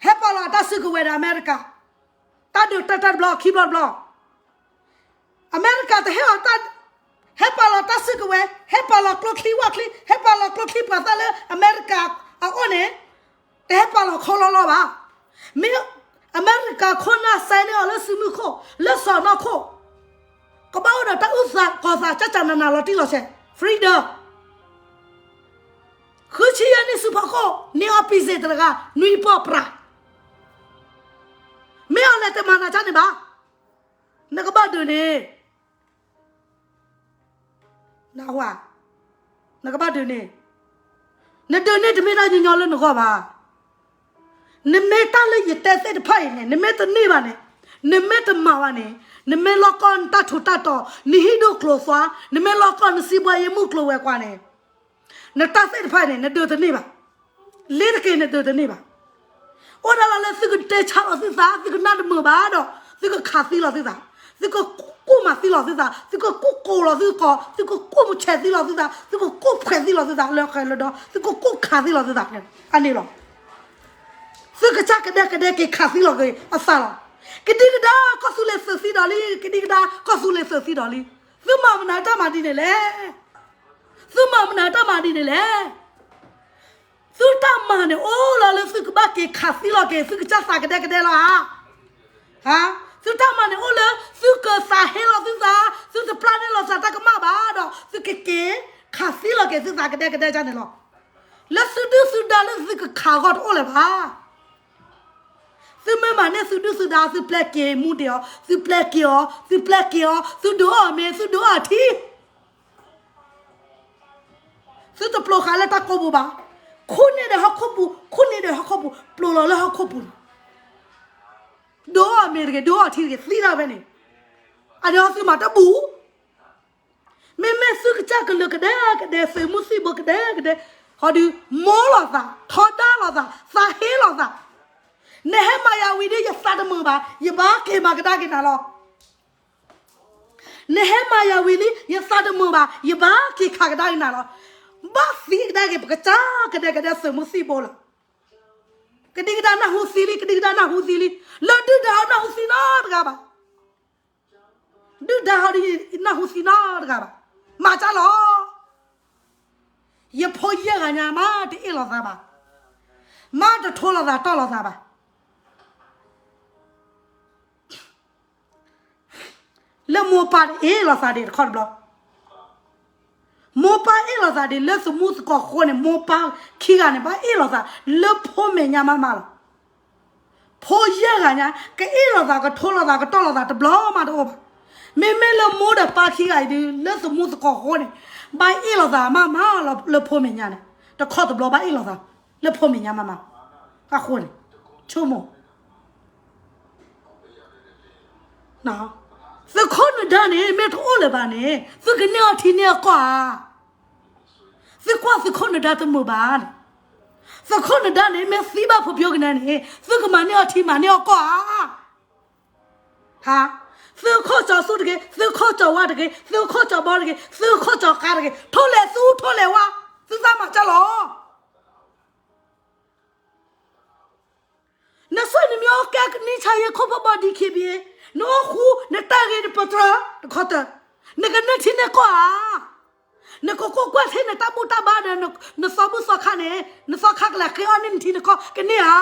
ဟဲပာ်လီၤအတၢ်စုကဝဲၤဒီးအမဲရကၤ, တၢ်ဒုးတၢ်တၢ်တဘျီခံဘျီတဘျီ, အမဲရကၤတဟဲအီၤ, ဟဲပာ်လီၤတၢ်စုကဝဲၤ, ဟဲပာ်လီၤကျိချံဝၣ်ချံ, ဟဲပာ်လီၤကျိချံပှၤသၣ်လၢအမဲရကၤအအိၣ်န့ၣ်, တဟဲပာ်လီၤခီလီၤလီၤဘၣ်. မ့ၢ်အမဲရကၤခိၣ်နၢ်စဲန့ၢ်အီၤလၢစုမုၢ်ခိၣ်, လၢစီၢ်နီၤခိၣ်, ကဘၣ်အိၣ်ဒီးတၢ်အုၣ်သးကီၤသး ကၢ်ကၢ်နးနး လီၤတံၢ်လီၤဆဲး, freedom. ဃုဆံယဲၢ်နံၣ်ဆူဖီခိၣ် န့ၢ်အီၤ ပံၤစ့း တဂၤ နွံပီၢ်ပြး, မ့ၢ်အီၤလဲၤတမၤနၤတၢ်န့ၣ်ဘၣ်. နကဘၣ်ဒုးန့ၣ်, နၢ်ဟူဧါ, နကဘၣ်ဒုးန့ၣ်, နဒုးန့ၣ်တမ့ၢ်တၢ်ညီညီလၢနဂီၢ်ဘၣ်. နမ့ၢ်တၢ်လၢယတဲသ့ၣ်တဖၣ်အံၤန့ၣ် နမ့ၢ်တန့ၢ်ဘၣ်န့ၣ်, နမ့ၢ်တမၤဘၣ်န့ၣ်, နမ့ၢ်လီၤကီၢ်နတၢ်ထူးတၢ်တီၤ, နဟံၣ်ဒိၣ်ကျိၤသွါ, နမ့ၢ်လီၤကီၢ်နစံးဘှါယဲမုၢ်ကျိၤဝဲၤကွာ်န့ၣ်, နတၢ်သ့ၣ်တဖၣ်န့ၣ် နဒုးတန့ၢ်ဘၣ်. လ့ၤတက့ၤနဒုးတန့ၢ်ဘၣ်. အိၣ်ဒၣ်လီၤလၢသုကတဲဆါလီၤသုသး, သုကနၣ်တမုာ်ဘၣ်ဒီး, သုကခးသံလီၤသုသး, သုကကူၣ်မၤသံလီၤသုသး, သုကကူၣ်ကိးလီၤသုကီး, သုကကူၣ်မုၢ်ဆဲးသံလီၤသုသး, သုကကူၣ်ဖှဲးသံလီၤသုသး လၢဃဲလၢဒီး, သုကကူၣ်ခးသံလီၤသုသး, အန့ၣ်လီၤ. သုကစၢ်ကဒဲကဒဲက့ၤခးသံလီၤက့ၤအသးလီၤ. ကဒံကဒါကီၢ်သူလ့ၤသုးသံဒီးလံ, ကဒံကဒါကီၢ်သူလ့ၤသုးသံဒီးလံ. သုမၤမနုၤတၢ်မၤဒ်န့ၣ်လဲၣ်. သုမၤမနုၤတၢ်မၤဒ်န့ၣ်လဲၣ်. သုတၢ်မၤန့ၣ် အိၣ်လီၤလၢသုကဘၣ်က့ၤခးသံလီၤက့ၤ သုကစၢ်သးကဒဲကဒဲလီၤဧါ. သုတၢ်မၤန့ၣ်အိၣ်လၢ သုကသးဟ့လီၤသုသး, သုတပျၢ်န့ၢ်လီၤသးတၢ်ကမၣ်ဘၣ်ဒီး သုကက့ၤခးသံလီၤက့ၤသုသးကဒဲကဒဲဒ်န့ၣ်လီၤ. လၢသုဒုၣ်သုဒါလၢသုကခးအဂီၢ်တအိၣ်လၢၤဘၣ်. သုမ့ၢ်မၤန့ၢ်သုဒုၣ်သုဒါ သုပျဲက့ၤမူဒံးအီၤ, သုပျဲက့ၤအီၤ, သုပျဲက့ၤအီၤ, သုဒုးအီၣ်မ့ၤ, သုဒုးအီထံ သုတပျိၤဃာ်လၢတၢ်ကိးပူၤဘၣ်. ခူၣ်န့ၢ်ဒီးဟီၣ်ခိၣ်ပူၤ, ခူၣ်န့ၢ်ဒီးဟီၣ်ခိၣ်ပူၤ, ပျိၤလီၤလၢဟီၣ်ခိၣ်ပူၤန့ၣ်, ဒုးအီၣ်မ့ၤတဂ့ၤ, ဒုးအီထံတဂ့ၤ, သံတၢ်ဖဲန့ၣ်, အန့ၣ်သုမၤတဘူၣ်. မ့မ့ၢ်သုကစၢ်ကလုာ်ကဒဲကဒဲ, သုးမုၢ်သံၣ်ဘိကဒဲကဒဲ, ဟီဒုးမိၢ်လိာ်သး, ထီဒါလိာ်သး, သးဟ့လိာ်သး, နဟဲမၤယၤဝံၤဒီး ယသးတမုာ်ဘၣ်, ယဘၣ်က့ၤမၤကဒါက့ၤနၤလီၤ. နဟဲမၤယၤဝံၤလံ ယသးတမုာ်ဘၣ်, ယဘၣ်က့ၤခးကဒါက့ၤနၤလီၤ. ဘၣ်သံကဒါက့ၤ ပကစၢ်ကဒဲကဒဲသုးမုၢ်သံၣ်ဘိလီၤ. ကဒံကဒါနၢ်ဟူသံလံ, ကဒံကဒါနၢ်ဟူသံလံ. လၢဒုၣ်ဒါအီၤနၢ်ဟူသံနီတဂၤဘၣ်. ဒုၣ်ဒါအီၤဒ်နၢ်ဟူသံနီတဂၤဘၣ်. မၤကၢ်လီၤ. ယဖိယဲၢ်ဂၤညါမးတအ့ၣ်လိာ်သးဘၣ်, မးတထိလိာ်သးတီၢ်လိာ်သးဘၣ်. လၢမိၢ်ပၢ်တအ့ၣ်လိာ်သးဒံးတခီတဘျီ, မိၢ်ပၢ်အ့ၣ်လိာ်သးဒံးလၢသမူသကိးဃိန့ၣ်, မိၢ်ပၢ်ခံဂၤန့ၣ် ဘၣ်အ့ၣ်လိာ်သးလၢဖိမဲာ်ညါမးမးလီၤ. ဖိယဲၢ်ဂၤညါ ကအ့ၣ်လိာ်သး ကထိလိာ်သး ကတီၢ်လိာ်သးတဘျီမးတအိၣ်ဘၣ်. မ့မ့ၢ်လၢမိၢ်ဒီးပၢ်ခံဂၤအံၤဒုး လၢသမူသကိးဃိန့ၣ် ဘၣ်အ့ၣ်လိာ်သးမးမးလီၤ. လၢဖိမဲာ်ညါန့ၣ် တခီတဘျီဘၣ်အ့ၣ်လိာ်သး လၢဖိမဲာ်ညါမးမး, အဃိန့ၣ် ဆိကမိၣ် သုးခိၣ်နဒါန့ၣ် မ့ၢ်တအိၣ်လၢၤဘၣ်န့ၣ် သုကန့ၢ်အီထံန့ၢ်အကီၢ်ဧါ. သုကွၢ်သုးခိၣ်နဒါတမုာ်ဘၣ်န့ၣ်, သုးခိၣ်နဒါန့ၣ် မ့ၢ်သံဘၣ်ဖုးဖျိကနဲန့ၣ် သုကမၤန့ၢ်အီထံမၤန့ၢ်အီကီၢ်ဧါ. သုးခိၣ်စီၤဆူၣ်တဂ့ၤ, သုးခိၣ်စီၤဝါတဂ့ၤ, သုးခိၣ်စီၤဘီတဂ့ၤ, သုးခိၣ်စီၤဃါတဂ့ၤ, ထိၣ်လဲၣ်သူထိၣ်လဲၣ်ဝါ, သုသးမၤကၢ်လီၤ. နဆွေနမျိုးကဲ ကနံဆါယဲခိၣ်ဖၢဘီ ဒီးခံဘံ, နအိၣ်ဃူ နတၢ်ဂ့ၤနပတြၢၤတခီတၢၢ်, နကန့ၢ်ထံန့ၢ်ကီၢ်ဧါ. နကကိးကွၢ်ထဲနတၢ်ဘူၣ်တၢ်ဘါဒီး နသီဘူၣ်သီခါန့ၣ် နသီခါကလဲၤဃ့အီၣ်န့ၢ်နထံနကီၢ်ကန့ၢ်ဧါ.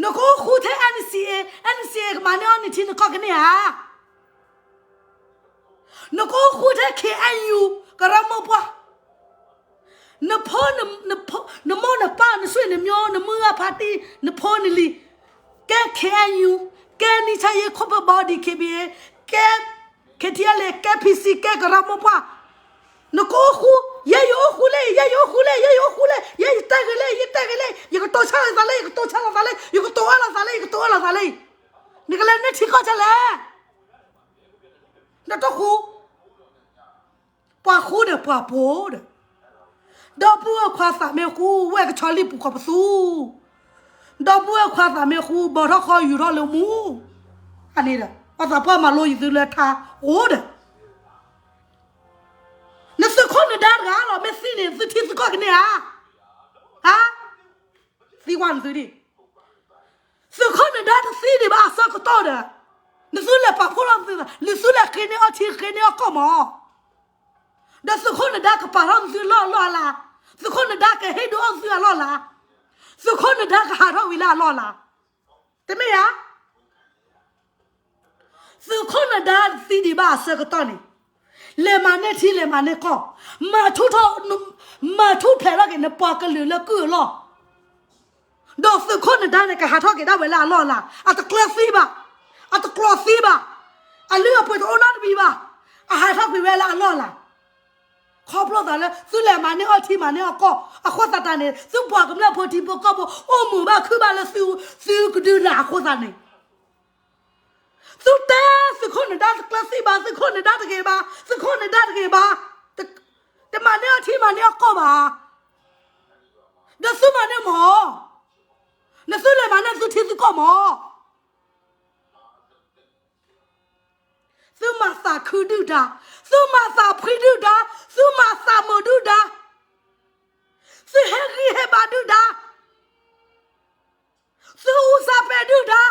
နကအိၣ်ဃူထဲ NCA, NCA ကမၤန့ၢ်အီၣ်နထံနကီၢ်ကန့ၢ်ဧါ. နကအိၣ်ဃူထဲ KNU ကရၢမိၢ်ပှၢ်, နဖိ, နမိၢ်နပၢ် နဆွေနမျိုး နမုၢ်ဂၢ်ဖါတံၢ် နဖိနလံၤ ကဲ KNU, ကဲနံဆါယဲခိၣ်ဖၢဘီ ဒီးခံဘံ, ကဲ KTLA, ကဲ PC, ကဲကရၢမိၢ်ပှၢ်, နကအိၣ်ဃူ, ယဲယအိၣ်ဃူလံ, ယဲယအိၣ်ဃူလံ, ယဲယအိၣ်ဃူလံ, ယဲယတဲဂ့ၤလံ, ယတဲဂ့ၤလံ, ယကတိၤဆါလိာ်သးလံ, ယကတိၤဆါလိာ်သးလံ, ယကတိၤအၢလိာ်သးလံ, ယကတိၤအၢလိာ်သးလံ, နကလဲၤန့ၢ်ထံကီၢ်ကလဲၣ်. နတဃူ ပှၤဃူဒီးပှၤဖိဒီး, ဒီပုၢ်ဝဲၢ်ခွါသးမ့ၢ်ဃူ ဝဲၢ်ကဆီလံပူၤဃီပသူ, ဒီပုၢ်ဝဲၢ်ခွါသးမ့ၢ်ဃူ ဘီထီၣ်ဃီယူၤထီၣ်လၢမူ, အန့ၣ်ဒီး ပှၤသးပှၢ်မၤလိယသုလၢထါအိၣ်ဒီး, နသုးခိၣ်နဒါတဂၤလီၤ မ့ၢ်သံန့ၣ် သုထံသုကီၢ်ကန့ၢ်ဧါ. ဟါ, သံကွၢ်နသုဒံး သုးခိၣ်နဒါတသံဒံးဘၣ်အဆၢကတီၢ်ဒီး, နသုလဲၤပာ်ဖှိၣ်လီၤသုသး, နသုလဲၤဃ့န့ၢ်အီထံဃ့န့ၢ်အီကီၢ်မး, ဒီးသုးခိၣ်နဒါကပာ်ထီၣ်သုလၢအလီၢ်အလၤ, သုးခိၣ်နဒါကဟ့ၣ်ဒုးအီၣ်သုအလီၢ်အလၤ, သုးခိၣ်နဒါကဟးထီၣ်ဝံၤလၢအလီၢ်အလၤ, တမ့ၢ်ဧါ. သုးခိၣ်နဒါတသံဒံးဘၣ်အဆၢကတီၢ်န့ၣ်, လဲၤမၤန့ၢ်ထံလဲၤမၤန့ၢ်ကီၢ်, မၤထူၣ်ထီၣ်, မၤထူၣ်ဖျဲးထီၣ်က့ၤနပှၤကလုာ်လၢကုၢ်အလီၢ်, ဒီးသုးခိၣ်နဒါန့ၣ် ကဟးထီၣ်က့ၤဒၣ်ဝဲလၢအလီၢ်အလၤ, အတကျၢၤသံဘၣ်, အတကျိၤသံဘၣ်, အလုၢ်အပှ့ၤတအိၣ်နီတမံၤဘၣ်, အဟးထီၣ်ကွံာ်ဝဲလၢအလီၢ်အလၤ ခီဖျိသးလၢ သုလဲၤမၤန့ၢ်အီထံမၤန့ၢ်အီကီၢ် အဃိသတးန့ၣ် သုပှၤကမျၢၢ်ဖိထံဖိကီၢ်ဖိ အိၣ်မုာ်ဘၣ်ခုၣ်ဘၣ်လၢသုကဒုးနၤအဃိသတးန့ၣ်, သုတဲသုးခိၣ်နဒါတကျၢၤသံဘၣ်, သုးခိၣ်နဒါတဂ့ၤဘၣ်, သုးခိၣ်နဒါတဂ့ၤဘၣ်, တမၤန့ၢ်အီထံမၤန့ၢ်အီကီၢ်ဘၣ်, ဒီးသုမၤန့ၢ်မး, နသုလဲၤမၤန့ၢ်သုထံသုကီၢ်မး သုမၤသးခုဒုၣ်ဒါ, သုမၤသးဖှံဒုၣ်ဒါ, သုမၤသးမုာ်ဒုၣ်ဒါ, သုဟ့ၣ်ဂံၢ်ဟ့ၣ်ဘါဒုၣ်ဒါ, သုအူစၢ်ပဲာ်ဒုၣ်ဒါ,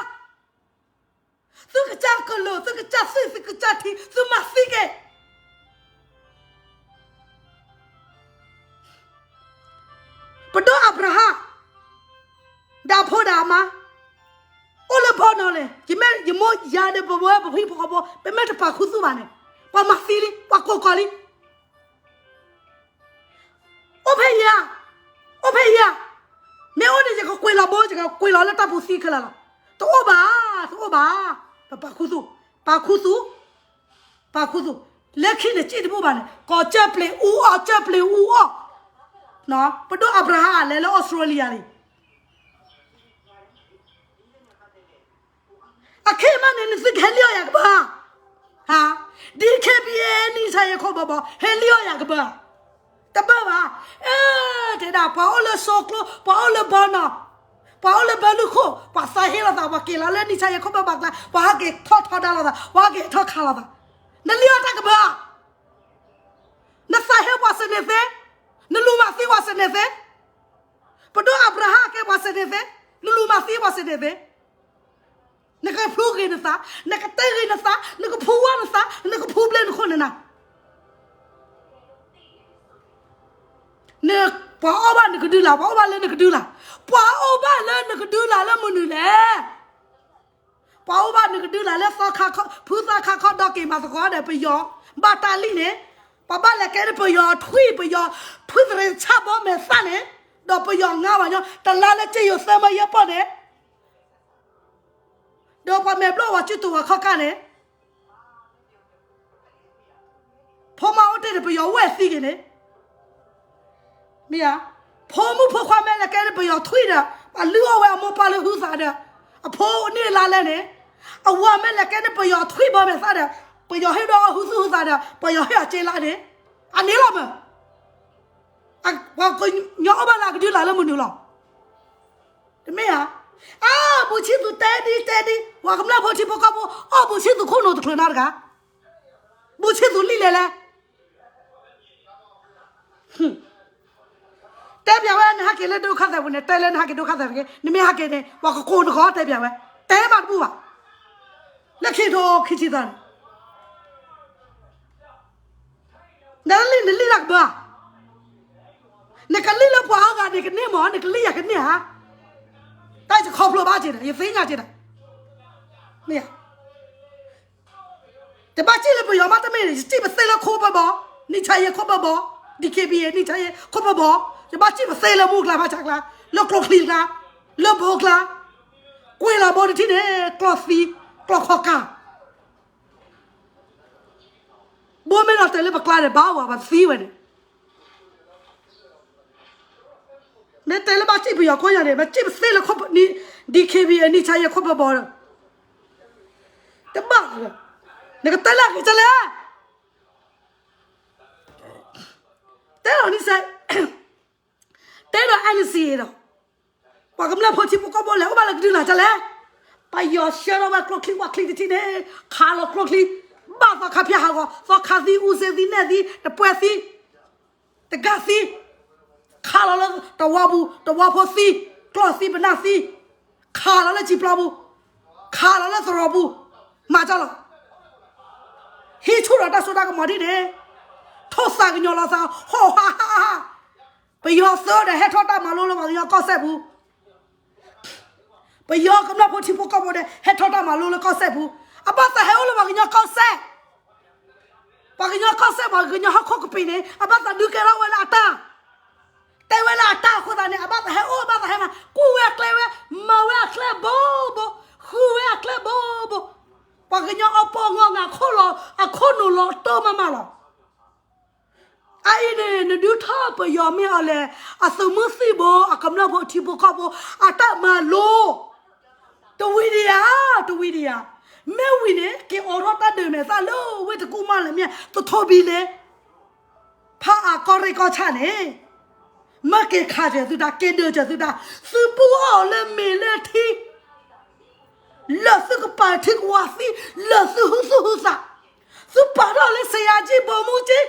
သုကစၢ်ကလုာ်, သုကစၢ်သွံၣ်, သုကစၢ်ထံ, သုမၤသံက့ၤ ပဒိၣ်အၤဘြၤဟၣ် ဒီးအဖိဒီးအမါ အိၣ်လၢဘီ ယမ့ၢ်ယမိၢ်ယၤဒီး ပဝဲပဖံပဃီဖိ ပမ့ၢ်တပာ်ခူသူၣ်ဘၣ်န့ၣ်, ပှၤမၤသံလံ, ပှၤကိးကီးလံ. အိၣ်ဖဲယၤ, အိၣ်ဖဲယၤ, မ့ၢ်အိၣ်န့ၣ် ယကကွံာ်လီၤဘိ, ယကကွံာ်လီၤလၢတၢ်ပူၤသံခဲလၢာ်လီၤ. တအိၣ်ဘၣ်, တအိၣ်ဘၣ်, ပပာ်ခူသူၣ်, ပာ်ခူသူၣ်, ပာ်ခူသူၣ်, လၢခံန့ၣ်စံၣ်တဘူၣ်ဘၣ်န့ၣ် ကိးကၠၢ်ပျ့ၤအူအီၣ်, ကၠၢ်ပျ့ၤအူအီၣ်, ပဒိၣ်အၤဘြၤဟၣ်လဲၤလၢအီစထြ့လယါလံ. အခ့မးန့ၣ် နသုကဟဲလံၣ်အီၣ်ယၤကဘၢၣ်, ဟါ, DKBA နံၣ်ဆါယဲခိၣ်ဘၢဘီ ဟဲလံၣ်အီၣ်ယၤကဘၢၣ်, တဘၣ်ဘၣ်. အဲ, တဲဒၣ် ပှၤအိၣ်လၢစိကျိ, ပှၤအိၣ်လၢဘီနီၢ်, ပှၤအိၣ်လၢဘၢလုၢ်ခိၣ်, ပှၤသးဟ့လိာ်သး, ပှၤက့ၤလီၤလၢနံၣ်ဆါယဲခိၣ်ဘၢဘီကျါ, ပှၤဟဲက့ၤထီၣ်ထီဒါလိာ်သး, ပှၤဟဲက့ၤထီၣ်ခးလိာ်သး, နလံၣ်အီၣ်တၢ်ကဘၢၣ်, နသးဟ့ပှၤစနံးသ့, နလူၤမၤသံပှၤစနံးသ့, ပဒိၣ်အၤဘြၤဟၣ်ကဲပှၤစနံးသ့, နလူၤမၤသံပှၤစနံးသ့, နကဖျိဂ့ၤနသး, နကတဲဂ့ၤနသး, နကဖူဝါနသး, နကဖူဘျဲနခိၣ်နနၤ. ပှၤအီၣ်ဘၣ်နကဒုလာ်, ပှၤအီၣ်ဘၣ်လၢနကဒုလာ်, ပှၤအီၣ်ဘၣ်လၢနကဒုလာ်လၢမနုၤလဲၣ်. ပှၤအီၣ်ဘၣ်နကဒုလာ်လၢ ဖုသၣ်ခါခီဒီးက့ၤမၤသကိးဒီး ပယီၤဘၣ်တၢ်လံၣ်န့ၣ်, ပှၤဘၣ်လဲၤကဲန့ၣ် ပယီၤထွံၣ်, ပယီၤထွံၣ်သရ့ဆၣ်ဘီမဲာ်သၣ်န့ၣ်, ဒီးပယီၤငါဘၣ်ညီ တလါလၢက့ယိၤသၢမၢယဲၢ်ပီၢ်န့ၣ် ဒီးပှၤမဲာ်ဘျီၣ်ဝဲစုတူာ်ဝဲခီၣ်ကၢ်န့ၣ်, ဖိမါအိၣ်တ့ၢ်န့ၣ် ပယီၤဝဲၢ်သံက့ၤန့ၣ်, မ့ၢ်ဧါ, ဖိမုၣ်ဖိခွါမ့ၢ်လဲၤကဲန့ၣ် ပယီၤထွံၣ်ဒီး ပှၤလုၢ်အီၣ်ဝဲအမိၢ်ပၢ်လၢဟုသးဒီး, အဖိန့ၢ်လါလဲန့ၣ်, အဝၤမ့ၢ်လဲၤကဲန့ၣ် ပယီၤထွံၣ်ဘီမဲာ်သၣ်ဒီး, ပယီၤဟ့ၣ်ဒီးအီၣ်ဟုသူၣ်ဟုသးဒီး ပယီၤဟ့ၣ်အီၤက့လါန့ၣ်, အန့ၣ်လီၤမး. ပှၤကညီအီၣ်ဘၣ်လၢအကဒုလာ်လၢမနုၤလီၤ. တမ့ၢ်ဧါ. အါ, ဘူးဆံသူတဲဒ်တဲဒ်, ပှၤကမျၢၢ်ဖိထံဖိကီၢ်ဖိ အီၣ်ဘူးဆံသူခိၣ်နူာ်တချုးနီတဂၤ, ဘူးဆံသူလံလဲၣ်လဲၣ်. တဲပျးဝဲ နဟဲက့ၤလၢဒိခါသဲးပူၤန့ၣ်, တဲလၢနဟဲက့ၤဒိခါသဲးပူၤက့ၤ, နမ့ၢ်ဟဲက့ၤန့ၣ် ပှၤကကိးနဂီၢ်တဲပျးဝဲ, တဲမးတဘူၣ်ဘၣ်. လၢခံထိခံဆံသၢန့ၣ် နလံၣ်နလံၣ်တၢ်ကဘၢၣ်, နကလံၣ်လၢပှၤအါဂၤန့ၣ်ကန့ၢ်မး, နကလံၣ်ယၤကန့ၢ်ဧါ. တၢ်ယခီဖျိဘၣ်က့ၤဒီး ယသ့ၣ်ညါက့ၤဒီး, မ့ၢ်ဧါ. တဘၣ်စံၣ်လၢပယီၤမးတမ့ၢ်န့ၣ်, ယစံၣ်ပသ့လၢခိၣ်ဘၢဘီ, နံၣ်ဆါယဲခိၣ်ဘၢဘီ, DKBA နံၣ်ဆါယဲခိၣ်ဘၢဘီ, ယဘၣ်စံၣ်ပသ့လၢမူကျါဖးဆးကျါ, လၢကျိချံကျါ, လၢဘိကျါ, ကွံာ်လီၤဘိတထံၣ်န့ၣ် ကျီသံ, ကျီခီၣ်ကၢ် ဘိမ့ၢ်လီၤတဲာ်လၢပကျါန့ၣ် ဘၣ်ဝဲပသံဝဲန့ၣ်, မ့ၢ်တဲလၢဘၣ်စံၣ်ပယီၤခိၣ်ညါန့ၣ် ဘၣ်စံၣ်ပသ့လၢ DKBA နံၣ်ဆါယဲခိၣ်ဘၢဘီဒီး, တဘၣ်, နကတဲလၢအဂ့ၤကလဲၣ်, တဲလီၤနံၣ်ဆါ, တဲဒီး NCA ဒီး ပှၤကမျၢၢ်ဖိထံဖိကီၢ်ဖိလဲၤအိၣ်ဘၣ်လၢကဒုလာ်ကလဲၣ်. ပယီၤဆှၢထီၣ်ဝဲကျိချံဝၣ်ချံတထံၣ်န့ၣ်, ခးလီၤကျိချံ, ဘၣ်သီခါဖၠၣ်ဟးဂီၤ, သီခါသံ, အူစ့သံ, နဲၣ်သံ, တပှဲၤသံ, တဂၤသံ, ခးလီၤလၢတဝီပူၤ, တဝီဖိသံ, ကျီၢ်သံ, ပနၢ်သံ, ခးလီၤလၢစံာ်ပျီပူၤ, ခးလီၤလၢသရိာ်ပူၤ, မၤကၢ်လီၤ. ဟံးဆူၣ်ဒီးတၢ်စိတၢ်ကမီၤဒ်န့ၣ်, ထိၣ်သးကညီၤလီၤသး, ဟီၣ်ဟးဟးဟး, ပယီၤသၢဒီးဟဲထီၣ်တၢ်မၤလိလၢပှၤကညီကီၢ်စဲၣ်ပူၤ, ပယီၤကမျၢၢ်ဖိထံဖိကီၢ်ဖိဒီး ဟဲထီၣ်တၢ်မၤလိလၢကီၢ်စဲၣ်ပူၤ, အဘၣ်သးဟဲအိၣ်လၢပှၤကညီကီၢ်စဲၣ်, ပှၤကညီကီၢ်စဲၣ် ပှၤကညီဟီၣ်ခိၣ်ကပံာ်န့ၣ် အဘၣ်သးဒုးကဲထီၣ်ဝဲလၢအတၢ်, တဲဝဲလၢအတၢ်အဃိသတးန့ၣ် အဘၣ်သးဟဲအိၣ် အဘၣ်သးဟဲမၤ ကူၣ်ဝဲအကျဲဝဲ, မၤဝဲအကျဲဘိဘိ, ဃုဝဲအကျဲဘိဘိ, ပှၤကညီအီပီၣ်ငီၢ်ငါခိၣ်လီၤ အခိၣ်နူာ်လီၤတိၢ်မးမးလီၤ. အအံၤန့ၣ် နဒုးထီၣ်ပယီၤမ့ၢ်အီၤလဲၣ်, အသုးမုၢ်သံၣ်ဘိ အကမျၢၢ်ဖိထံဖိကီၢ်ဖိ အတၢ်မၤလိ, တဝံၤဒံးဧါ, တဝံၤဒံးဧါ, မ့ၢ်ဝံၤန့ၣ် က့ၤအိးထီၣ်တၢ်ဒုးမဲာ်သၣ်လၢဝ့ၢ်တကူၣ်မးလၢမ့ၢ် သထိဘံလ့, ဖးအကီၢ်ရ့ၣ်ကီၢ်ဆၣ်န့ၣ်, မ့ၢ်က့ၤခးစၢၤသုတၢ်, က့ၤဒုးစၢၤသုတၢ်, သုပူအီၤလၢမ့ၤလၢထံ လၢသုကပာ်ထံကဝၤသံ, လၢသုဟုသူၣ်ဟုသး, သုပာ်ထီၣ်လၢစယၤကံၢ်ဘိမူကံၢ်,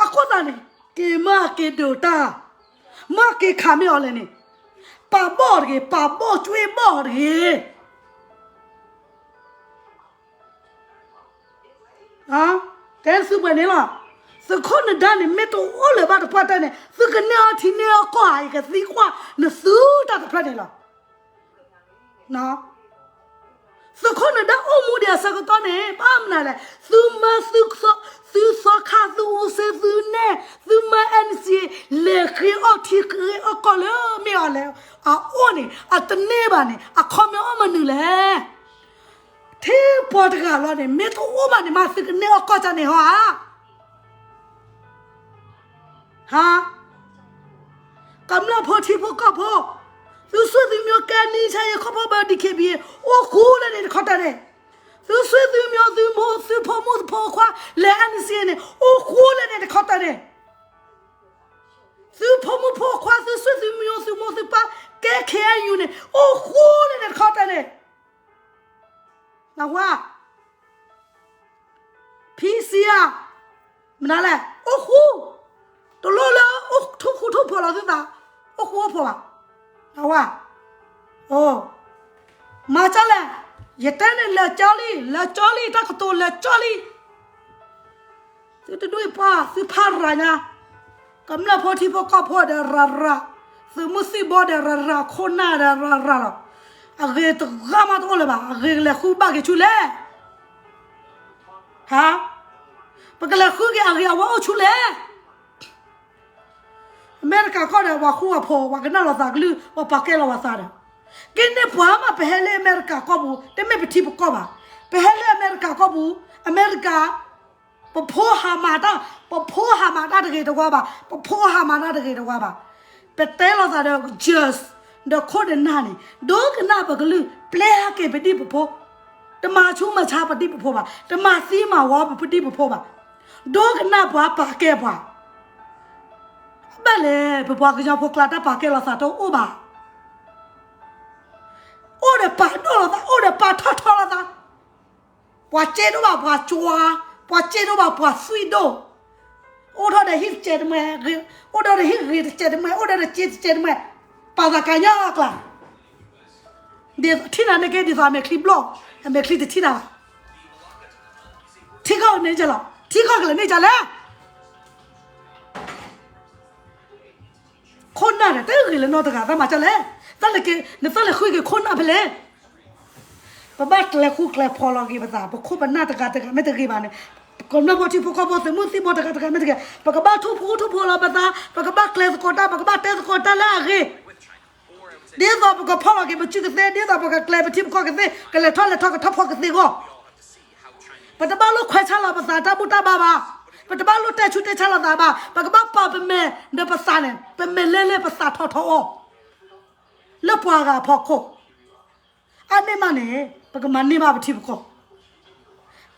အဃိသတးန့ၣ် က့ၤမ့ၢ်က့ၤဒုးတၢ်, မ့ၢ်က့ၤခးမ့ၢ်အီၤလဲၣ်န့ၣ်, ပာ်ဘီၣ်တဂ့ၤ, ပာ်ဘီၣ်ကွ့ဘီၣ်တဂ့ၤ. တဲသုပှဲၤန့ၣ်လီၤ. သုးခိၣ်နဒါန့ၣ် မ့ၢ်တအိၣ်လၢၤဘၣ်တပှၢ်တၢၢ်န့ၣ် သုကန့ၢ်အီၣ်ထံန့ၢ်အီၣ်ကီၢ်ဧါ, ယကသံကွၢ်နသုတၢ်တဖျၢၣ်န့ၣ်လီၤ. သုးခိၣ်နဒါအိၣ်မူဒံးအဆၢကတီၢ်န့ၣ် ဘၣ်မနုၤလဲၣ်, သုမၢသု သုသီခါ သုအူစ့ သုနဲၣ် သုမၢ N C A လဲၤဃ့အီၣ်ထံဃ့အီၣ်ကီၢ်လၢမ့ၢ်အီၤလဲၣ်, အအိၣ်န့ၣ် အတန့ၢ်ဘၣ်န့ၣ် အခီပညီအီၣ်မနုၤလဲၣ်. ထံပှၤတဂၤလီၤန့ၣ် မ့ၢ်တအိၣ်ဘၣ်န့ၣ်မး သုကန့ၢ်အီၣ်ကီၢ်ကန့ၣ်ဟီဧါ. ဟါ, ကမျၢၢ်ဖိထံဖိကီၢ်ဖိ, သုဆွေသုမျိုး ကဲနံဆါယဲ ခီဖျိဘၣ် D K B A အိၣ်ဃူလၢန့ၣ်တခီတၢၢ်န့ၣ်, သုဆွေသုမျိုး သုမိၢ်သုဖိမုၣ်သုဖိခွါ လဲၤ N C A န့ၣ် အိၣ်ဃူလၢန့ၣ်တခီတၢၢ်န့ၣ်, သုဖိမုၣ်ဖိခွါ သုဆွေသုမျိုး သုမိၢ်သုပၢ် ကဲ K N U န့ၣ် အိၣ်ဃူလၢန့ၣ်တခီတၢၢ်န့ၣ်, နဝါ P C R မနုၤလဲၣ် အိၣ်ဃူ, တလိၣ်လၢအိၣ်ထူၣ်ဃူထူၣ်ဖိးလီၤသုသး, အိၣ်ဃူအိၣ်ဖိးဘၣ်, နဝါ, အိ, မၤကၢ်လဲၣ်, ယတဲန့ၣ် လဲၤကၠီလံ လဲၤကၠီလံ တၢ်ကတိၤလဲၤကၠီလံ. သုတဒူၣ်အံၤပှၢ် သုဖးရၤညါ, ကမျၢၢ်ဖိထံဖိကီၢ်ဖိဒီးရၤရၤ, သုးမုၢ်သံၣ်ဘိဒီးရၤရၤ ခိၣ်နၢ်ဒီးရၤရၤလီၤ. အဂ့ၤတဂၤမးတအိၣ်လၢၤဘၣ်, အဂ့ၤကလဲၤဃုဘၣ်က့ၤဆူလဲၣ်. ဟါ, ပကလဲၤဃုက့ၤအဂ့ၤအဝါအိၣ်ဆူလဲၣ်. အမဲရကၤကီၢ်ဒီး ပှၤဃူပှၤဖိး ပှၤကနၣ်လိာ်သးကလုၢ် ပှၤပာ်ကဲလိာ်ပသးဒီး, ကဲန့ၣ်ပှၤမး ပဟဲလၢအမဲရကၤကီၢ်ပူၤ တမ့ၢ်ပထံပကီၢ်ဘၣ်. ပဟဲလၢအမဲရကၤကီၢ်ပူၤ, အမဲရကၤ ပဖိဟးမၤတၢ်, ပဖိဟးမၤတၢ်တဂ့ၤတဝါဘၣ်, ပဖိဟးမၤတၢ်တဂ့ၤတဝါဘၣ်. ပတဲလိာ်သးဒီး just ဒီးခိၣ်ဒီးနၢ်န့ၣ် ဒိကနၣ်ပကလုၢ် ပျဲဟးက့ၤပဒံၣ်ပဖိ, တမၤဆူးမၤဆါပဒံၣ်ပဖိဘၣ်, တမၤသံမၤဝီပဒံၣ်ပဖိဘၣ်, ဒိကနၣ်ပှၤပာ်ကဲပှၤ. ဘၣ်လဲၣ် ပပှၤကညီဖိကျါတၢ်ပာ်ကဲလိာ်သးတအိၣ်ဘၣ်. အိၣ်ဒီးပာ်ဒိၣ်လိာ်သး, အိၣ်ဒီးပာ်ထီၣ်ထီလိာ်သး, ပှၤစ့ဒိၣ်ဘၣ်ပှၤကၠွါ, ပှၤစ့ဒိၣ်ဘၣ်ပှၤသွံၣ်ဒိၣ်, အိၣ်ထီၣ်ဒီးဟံၣ်တစဲးတမှဲ, အိၣ်ဒီးဟံၣ်ဂ့ၤတစဲးတမှဲ, အိၣ်ဒီးစ့တစဲးတမှဲ, ပာ်သးကညီကျါ, ဒ်သိးထံၣ်နၤန့ၣ်က့ ဒ်သိးအမဲာ်ချံဘျီၣ်, အမဲာ်ချံတထံၣ်နၤဘၣ်. ထံကီၢ်န့ၣ်ကလီၤ, ထံကီၢ်ကလဲၤန့ၢ်ကလဲၣ်. ခိၣ်နၢ်န့ၣ် တဂ့ၤလၢနီတဂၤ တၢ်မၤကၢ်လဲၣ်, တၢ်လဲၤက့ၤ နတၢ်လဲၤဃုက့ၤခိၣ်နၢ်ဖဲလဲၣ်. ပဘၣ်ကျဲၤဃူကျဲၤဖိးလီၤက့ၤပသး, ပခိၣ်ပနၢ်တဂၤတဂၤမ့ၢ်တဂ့ၤဘၣ်န့ၣ်, ကမျၢၢ်ဖိထံဖိကီၢ်ဖိ သုးမုၢ်သံၣ်ဘိတဂၤတဂၤမ့ၢ်တဂ့ၤ, ပကဘၣ်ထူၣ်ဖှူထူၣ်ဖိးလီၤပသး, ပကဘၣ်ကျဲၤသကိးတၢ်, ပကဘၣ်တဲသကိးတၢ်လၢအဂ့ၤ. ဒ်သိးပကဖီၣ်လီၤက့ၤပစုကသ့, ဒ်သိးပကကျဲၤပထံပကီၢ်ကသ့, ကလဲၤထီၣ်လဲၤထီၣ်ကထီၣ်ဖီကသ့အဂီၢ်, ပတဘၣ်လိၣ်ခွဲးဆါလီၤပသးတၢ်ဘူၣ်တၢ်ဘါဘၣ်, ပတဘၣ်လိၣ်တဲဆူတဲဆါလိာ်သးဘၣ်, ပကဘၣ်ပာ်ပမဲာ်ဒီးပသးန့ၣ်, ပမဲာ်လဲလဲပသးထီၣ်ထီအီၤ လၢပှၤဂၤအဖီခိၣ်, အါန့ၢ်မးန့ၣ် ပကမၤန့ၢ်ဘၣ်ပထံပကီၢ်,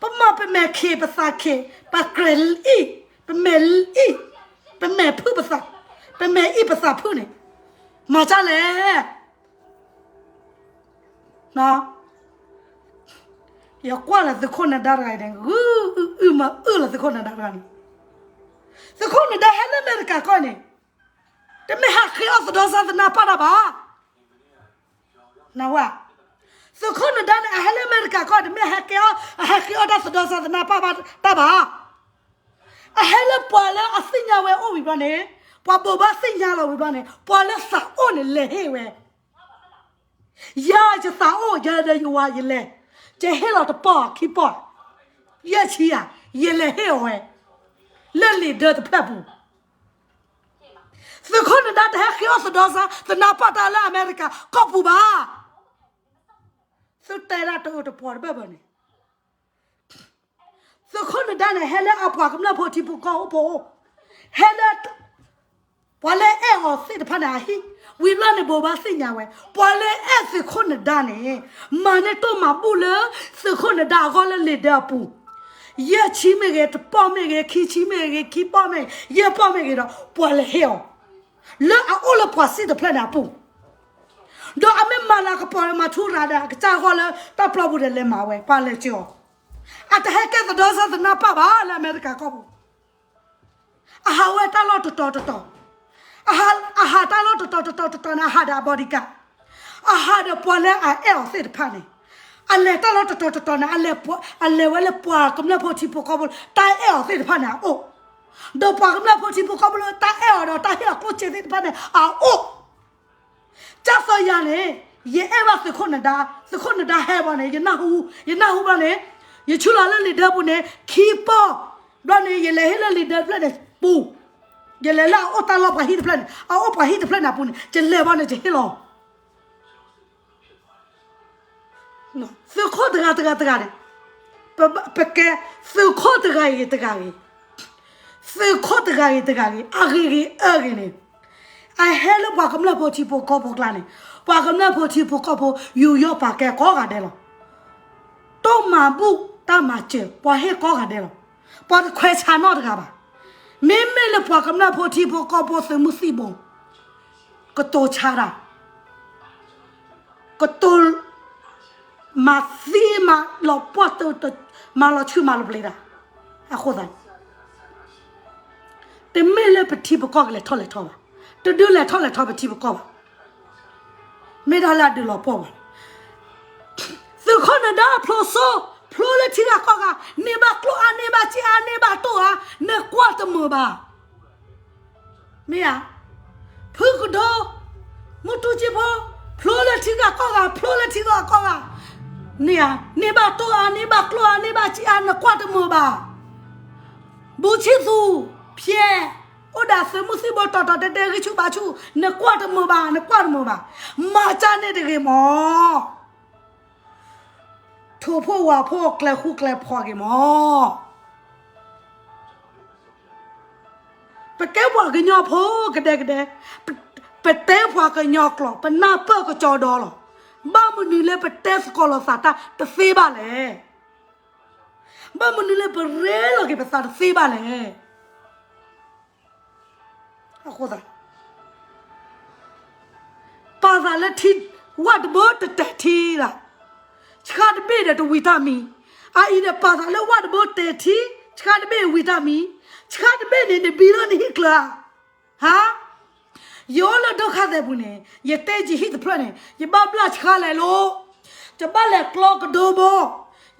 ပမၤပမဲာ်ခံးပသးခံး, ပကြၢးအံၣ်, ပမဲာ်အံၣ်, ပမဲာ်ဖုၣ်ပသး, ပမဲာ်အံၣ်ပသးဖုၣ်န့ၣ်, မၤကၢ်လဲၣ်. ယကွၢ်လၢသုးခိၣ်နဒါတဂၤအံၤန့ၣ် ဂုၢ်အုၣ်အုၣ်မၤအုၣ်လၢသုးခိၣ်နဒါတဂၤန့ၣ်, သုးခိၣ်နဒါဟဲလၢအမဲရကၤကီၢ်န့ၣ်, တမ့ၢ်ဟဲဃ့အီၣ်သဒီစါသနါပၢ်တၢ်ဘၣ်. နဝဲ, သုးခိၣ်နဒါန့ၣ် အဟဲလၢအမဲရကၤကီၢ် တမ့ၢ်ဟဲဃ့အီၣ်, အဟဲဃ့အီၣ်တၢ်သဒီစါသနါပၢ်တၢ်ဘၣ်. အဟဲလၢပှၤလၢအသ့ၣ်ညါဝဲအိၣ်ဝံၤဘျီန့ၣ်, ပှၤဘိးဘၣ်သ့ၣ်ညါလီၤဝံၤဘျီန့ၣ်, ပှၤလၢသးအိၣ်န့ၣ်လဲၤဟ့ၣ်ဝဲ, ယၤယသးအိၣ် ယၤဒီးယဝၤယလဲၤ, ယဟ့ၣ်လီၤတပီၢ်ခံပီၢ်, ယဲၢ်ဆံဧါ, ယလဲၤဟ့ၣ်အီၤဝဲ, လၢလံာ်ဒၢတဖျၢၣ်ပူၤ. သုးခိၣ်နဒါတဟဲဃ့အီၣ်သဒီစါသနါပၢ်တၢ်လၢအမဲရကၤကီၢ်ပူၤဘၣ်. သုတဲဒၣ်တအၢတပှီၤတဘၢၣ်ဘၢၣ်န့ၣ်, သုးခိၣ်နဒါန့ၣ် ဟဲလၢအပှၤကမျၢၢ်ဖိထံဖိကီၢ်ဖိ, ဟဲလၢ ပှၤလၢအဲၣ်အီၤသ့ၣ်တဖၣ်န့ၣ်အဟံၣ်, ဝံၤဘျီန့ၣ် ဘိးဘၣ်သ့ၣ်ညါဝဲ, ပှၤလၢအဲၣ်သုးခိၣ်နဒါန့ၣ်, မၤန့ၢ်တိၢ်မၤဘူၣ်လၢ သုးခိၣ်နဒါအဂီၢ်လၢလံာ်ဒၢအပူၤ, ယဲၢ်ဆံမ့ၢ်ဂ့ၤ, တပီၢ်မ့ၢ်ဂ့ၤ, ခံဆံမ့ၢ်ဂ့ၤ, ခံပီၢ်မ့ၢ်ဂ့ၤ, ယဲၢ်ပီၢ်မ့ၢ်ဂ့ၤဒီး ပှၤလဲၤဟ့ၣ်အီၤ, လၢအအိၣ်လၢပှၤစ့ၣ်တဖျၢၣ်န့ၣ်အပူၤ, ဒီးအမ့ၢ်မၤလၤကပီၤဒီးမၤထူရၤဒီး အကစၢ်အဂီၢ်လၢတၢ်ပျီပူၤဒီး လဲၤမၤဝဲ ပှၤလဲၤစ့ၢ်အီၤ, အတဟဲကဲသဒီစါသနါပၢ်ဘၣ်လၢအမဲရကၤကီၢ်ပူၤ. အဟးဝဲတၢ်လီၢ်တတီၤတတီၤ, အဟးတၢ်လီၢ်တတီၤတတီၤတတီၤန့ၣ် အဟးဒီးအ bodyguard, အဟးဒီးပှၤလၢအအဲၣ်အီၤသ့ၣ်တဖၣ်န့ၣ်, အလဲၤတၢ်လီၢ်တတီၤတတီၤန့ၣ် အလဲၤဝဲလၢပှၤကမျၢၢ်ဖိထံဖိကီၢ်ဖိ တၢ်အဲၣ်အီၤသ့ၣ်တဖၣ်န့ၣ်အအိၣ်, ဒီးပှၤကမျၢၢ်ဖိထံဖိကီၢ်ဖိလၢတၢ်အဲၣ်အီၤဒီးတၢ်ဟ့ၣ်အီၤကျိၣ်စ့သ့ၣ်တဖၣ်န့ၣ် အအိၣ် ကၢ်သီယၤန့ၣ် ယအဲၣ်ဘၣ်သုးခိၣ်နဒါ, သုးခိၣ်နဒါဟဲဘၣ်န့ၣ် ယနၢ်ဟူ, ယနၢ်ဟူဘၣ်န့ၣ် ယဆူၣ်လီၤလၢလံာ်ဒၢပူၤန့ၣ် ခံပီၢ်, ဘျီန့ၣ် ယလဲၤဟ့ၣ်လၢလံာ်ဒၢတဖျၢၣ်န့ၣ်ပူၤ, ယလဲၤလၢအအိၣ်တၢ်လီၢ်ပှၤဟံၣ်တဖျၢၣ်န့ၣ်, အအိၣ်ပှၤဟံၣ်တဖျၢၣ်န့ၣ်အပူၤန့ၣ် ယလဲၤဘၣ်န့ၣ် ယဟ့ၣ်လီၤ သုးခိၣ်တဂၤတဂၤတဂၤန့ၣ်, ပကဲသုးခိၣ်တဂၤအံၤတဂၤဂ့ၤ, သုးခိၣ်တဂၤအံၤတဂၤဂ့ၤ, အဂ့ၤဂ့ၤအၢဂ့ၤန့ၣ်, အဟဲလၢပှၤကမျၢၢ်ဖိထံဖိကီၢ်ဖိကျါန့ၣ်, ပှၤကမျၢၢ်ဖိထံဖိကီၢ်ဖိ ယူးယီၣ်ပာ်ကဲကိးဂၤဒဲးလီၤ. တိၢ်မၤဘူၣ်တၢ်မၤစၢၤ ပှၤဟ့ၣ်ကိးဂၤဒဲးလီၤ. ပှၤတခွဲးဆါနီတဂၤဘၣ်. မ့မ့ၢ်လၢပှၤကမျၢၢ်ဖိထံဖိကီၢ်ဖိသုးမုၢ်သံၣ်ဘိ ကတိၤဆါတၢ် ကတိၤ မၤသံမၤလီၤပှီၢ်တၢ် မၤလီၤဆူၣ်မၤလီၤပျံၤတၢ် အဃိသတး တမ့ၢ်လၢပထံပကီၢ်ကလဲၤထီၣ်လဲၤထီဘၣ်, တဒုးလဲၤထီၣ်လဲၤထီပထံပကီၢ်ဘၣ်, မ့ၢ်ဒၣ်လၢအဒုးလီၤပှီၢ်ဘၣ်. သုးခိၣ်နဒါဖျိစိ, ဖျိလၢထံဂၤကီၢ်ဂၤ, န့ၢ်ဘၣ်ကျိၣ်အါ, န့ၢ်ဘၣ်စ့အါ, န့ၢ်ဘၣ်တိၢ်အါ, နကွၢ်တမုာ်ဘၣ်. မ့ၢ်ဧါ. ဖုကဒိ, မူတူစ့ဖိ, ဖျိလၢထံဂၤကီၢ်ဂၤ, ဖျိလၢထံဂၤကီၢ်ဂၤ, န့ၢ်ဧါ, န့ၢ်ဘၣ်တိၢ်အါ, န့ၢ်ဘၣ်ကျိၣ်အါ, န့ၢ်ဘၣ်စ့အါ, နကွၢ်တမုာ်ဘၣ်. ဘူးဆံသူ, ဖျဲ, အိၣ်ဒၣ်သုးမုၢ်သံၣ်ဘိတီၤတီၤတဲာ်တဲာ် ဂံၢ်ဆူၣ်ဘါဆူၣ်, နကွၢ်တမုာ်ဘၣ်, နကွၢ်တမုာ်ဘၣ်. မၤကၢ်န့ၣ်တဂ့ၤမၢ်. ထိၣ်ဖိဝၤဖိ ကျဲၤဃူကျဲၤဖိးက့ၤမၢ်. ပကဲပှၤကညီဖိကဒဲကဒဲ, ပတဲပှၤကညီကျိာ်, ပနၢ်ပၢၢ်ကစီဒီလီၤ. ဘၣ်မနုၤလၢပတဲသကိးလိာ်သးတၢ်တသ့ဘၣ်လဲၣ်. ဘၣ်မနုၤလၢပရ့လိာ်က့ၤပသးတသ့ဘၣ်လဲၣ်. အဃိသတး ပာ်သးလၢထံ, ဝၣ်တဘိတတဲာ်ထံဒၣ်, ဆှါတဘ့ၣ်ဒီးတဝံၤတၢ်မံၤ, အအံၤဒီးပာ်သးလၢဝၣ်တဘိတဲာ်ထံ, ဆှါတဘ့ၣ်ဝံၤတၢ်မံၤ, ဆှါတဘ့ၣ်န့ၣ် နဘံလီၤနဟံၣ်ကျၢၤဧါ. ဟါ, ယအိၣ်လၢဒိၣ်ခါသဲးပူၤန့ၣ် ယတဲယဟံၣ်တဖျၢၣ်န့ၣ် ယဘၣ်ဘျၣ်ဆှါလဲၤလိၤ, ယဘၣ်လဲၤကျီကဒိဘိ,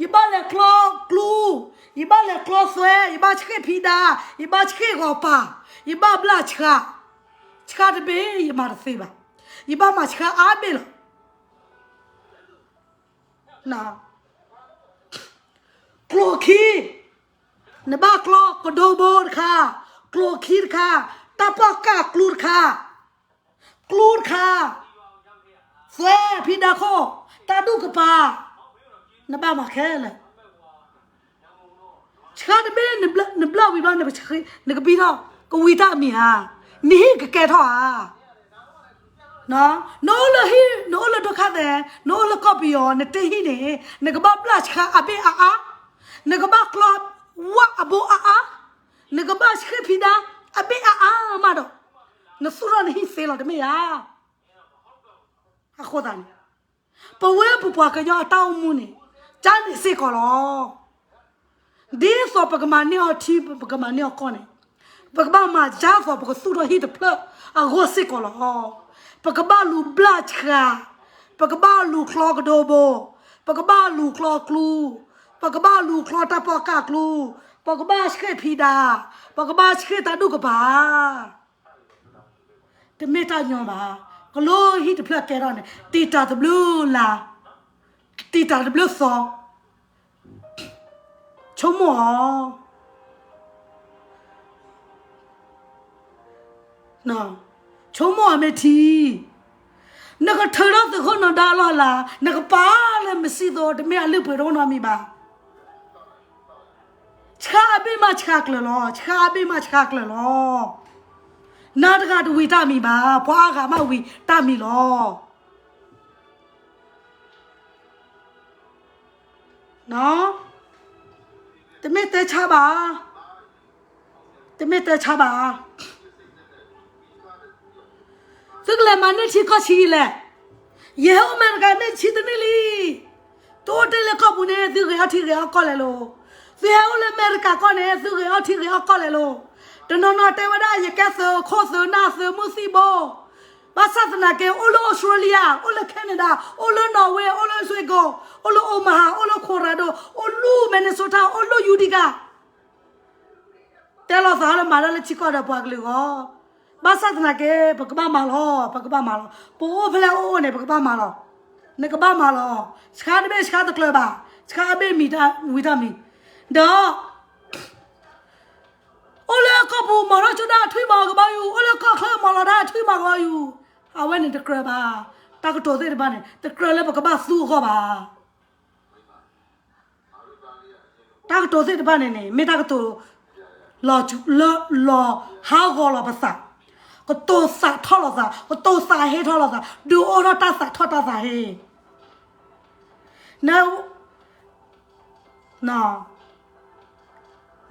ယဘၣ်လဲၤကျီကျူ, ယဘၣ်လဲၤကျီသွဲ, ယဘၣ်ဆှ့ၣ်ဖံဒါ, ယဘၣ်ဆှ့ၣ်ဂီၤပၤ, ယဘၣ်ဘျၣ်ဆှါ, ဆှါတဘ့ၣ်ယမၤတသ့ဘၣ်, ယဘၣ်မၤဆှါအါဘ့ၣ်လီၤ. ကျိၣ်ခံ, နဘၣ်ကျီကဒိဘိတခါ, ကျိၣ်ခံတခါ, တၢ်ပီၣ်ကၢ်ကျူတခါ, ကျူတခါ, သွဲဖံဒါခိၣ်, တၢ်ဒူၣ်ကပၤ, နဘၣ်မၤခဲလၢာ်. ဆှါတဘ့ၣ် နဘျၣ်ဝံၤဘျီ နကဘံထီၣ် ကဝံၤတၢ်မံၤဧါ, နဟံၣ်ကကဲထီၣ်ဧါ. နအိၣ်လၢဟံၣ် နအိၣ်လၢဒိၣ်ခါသဲး, နအိၣ်လၢကီၢ်ပယီၤ နတ့ဟံၣ်န့ၣ် နကဘၣ်ဘျၣ်ဆှါအဘ့ၣ်အါအါ, နကဘၣ်ကျီဝၣ်အဘိအါအါ, နကဘၣ်ဆှ့ၣ်ဖံဒါအဘ့ၣ်အါအါမးဒီး နသူၣ်ထီၣ်နဟံၣ်သ့လီၤတမ့ၢ်ဧါ. အဃိသတးန့ၣ် ပဝဲပပှၤကညီအတၢ်အိၣ်မူန့ၣ် ကၢ်န့ၣ်စ့ၢ်ကီးလီၤ. ဒ်သိးပကမၤန့ၢ်အီၤထံ ပကမၤန့ၢ်အီၤကီၢ်န့ၣ် ပကဘၣ်မၤဒ်သိးပကသူၣ်ထီၣ်ဟံၣ်တဖျၢၣ်အဂီၢ်စ့ၢ်ကီးလီၤ. ပကဘၣ်လူၤဘျၣ်ဆှါ, ပကဘၣ်လူၤကျီကဒိဘိ, ပကဘၣ်လူၤကျီကျူ, ပကဘၣ်လူၤကျီတၢ်ပီၣ်ကၢ်ကျူ, ပကဘၣ်ဆှ့ၣ်ဖံဒါ, ပကဘၣ်ဆှ့ၣ်တၢ်ဒူၣ်ကပၤ တမ့ၢ်တၢ်ညီဘၣ်. ကလိဟံၣ်တဖျၢၣ်ကဲထီၣ်န့ၣ် တံာ်တာ်တဘျုးလါ, တံာ်တာ်တဘျုးသီ, ဆိကမိၣ်အီၤ, ဆိကမိၣ်အီၤမ့ၢ်ထံ, နကထုးထီၣ်သုးခိၣ်နဒါလီၢ်လၤ, နကပာ်လၢမစံၣ်သိး တမ့ၢ်အလုၢ်ပှ့ၤတအိၣ်နီတမံၤဘၣ်. ဆှါအဘ့ၣ်မးဆှါကျၢၤလီၤ, ဆှါအဘ့ၣ်မးဆှါကျၢၤလီၤ. နၤတဂၤတဝံၤတၢ်မံၤဘၣ်, ပှၤအါဂၤမးဝံၤတၢ်မံၤလီၤ. တမ့ၢ်တဲဆါဘၣ်, တမ့ၢ်တဲဆါဘၣ်. သုကလဲၤမၤန့ၢ်ထံကီၢ်ဆံးလဲၣ်. ယဟဲအိၣ်အမဲရကၤန့ၣ်ဆံတနံၣ်လံ. တအိၣ်တ့ၢ်လၢကီၢ်ပူၤန့ၣ် သုဂဲၤအီၣ်ထံဂဲၤအီၣ်ကီၢ်လဲၣ်လိၤ. သုဟဲအိၣ်လၢအမဲရကၤကီၢ်န့ၣ် သုဂဲၤအီၣ်ထံဂဲၤအီၣ်ကီၢ်လဲၣ်လိၤ. တနီၤနီၤတဲဝဲဒၣ် ယကဲသုးခိၣ်သုးနၢ်သုးမုၢ်သံၣ်ဘိ ဘၣ်ဆၣ်သနာ်က့ အိၣ်လၢ Australia, အိၣ်လၢ Canada, အိၣ်လၢ Norway, အိၣ်လၢ Switzerland, အိၣ်လၢ Omaha, အိၣ်လၢ Colorado, အိၣ်လၢ Minnesota, အိၣ်လၢ Utica. တဲလီၤသးလၢမၤတၢ်လၢထံကီၢ်ဒီးပှၤကလုာ်အဂီၢ်, ဘၣ်ဆၣ်သနာ်က့ ပကဘၣ်မၤလီၤ, ပကဘၣ်မၤလီၤ, ပအိၣ်ဖဲလဲၣ်အိၣ်အိၣ်န့ၣ် ပကဘၣ်မၤလီၤ, နကဘၣ်မၤလီၤ, ဆှါတဘ့ၣ်ဆှါတကျၢၤဘၣ်, ဆှါအဘ့ၣ်မံၤတၢ်ဝံၤတၢ်မံၤ, ဒီး အိၣ်လၢကီၢ်ပူၤမၤထီၣ်ကၠိတၢ်ထွံၣ်မၤကဘီယူၤ, အိၣ်လၢကီၢ်ချၢမၤလီၤတၢ်ထွံၣ်မၤကဘီယူၤ, အဝဲန့ၣ်တကြၢးဘၣ်, တၢ်ကတိၤသ့ၣ်တဖၣ်န့ၣ် တကြၢးလၢပကဘၣ်သူအဂီၢ်ဘၣ်. တၢ်ကတိၤသ့ၣ်တဖၣ်န့ၣ်န့ၣ် မ့ၢ်တၢ်ကတိၤ လီၤ လၢ လီၤဟးဂီၤလီၤပသး, ကတိၤသးထီၣ်လီၤသး, ကတိၤသးဟ့ထီၣ်လီၤသး, ဒုးအိၣ်ထီၣ်တၢ်သးထီၣ်တၢ်သးဟ့ န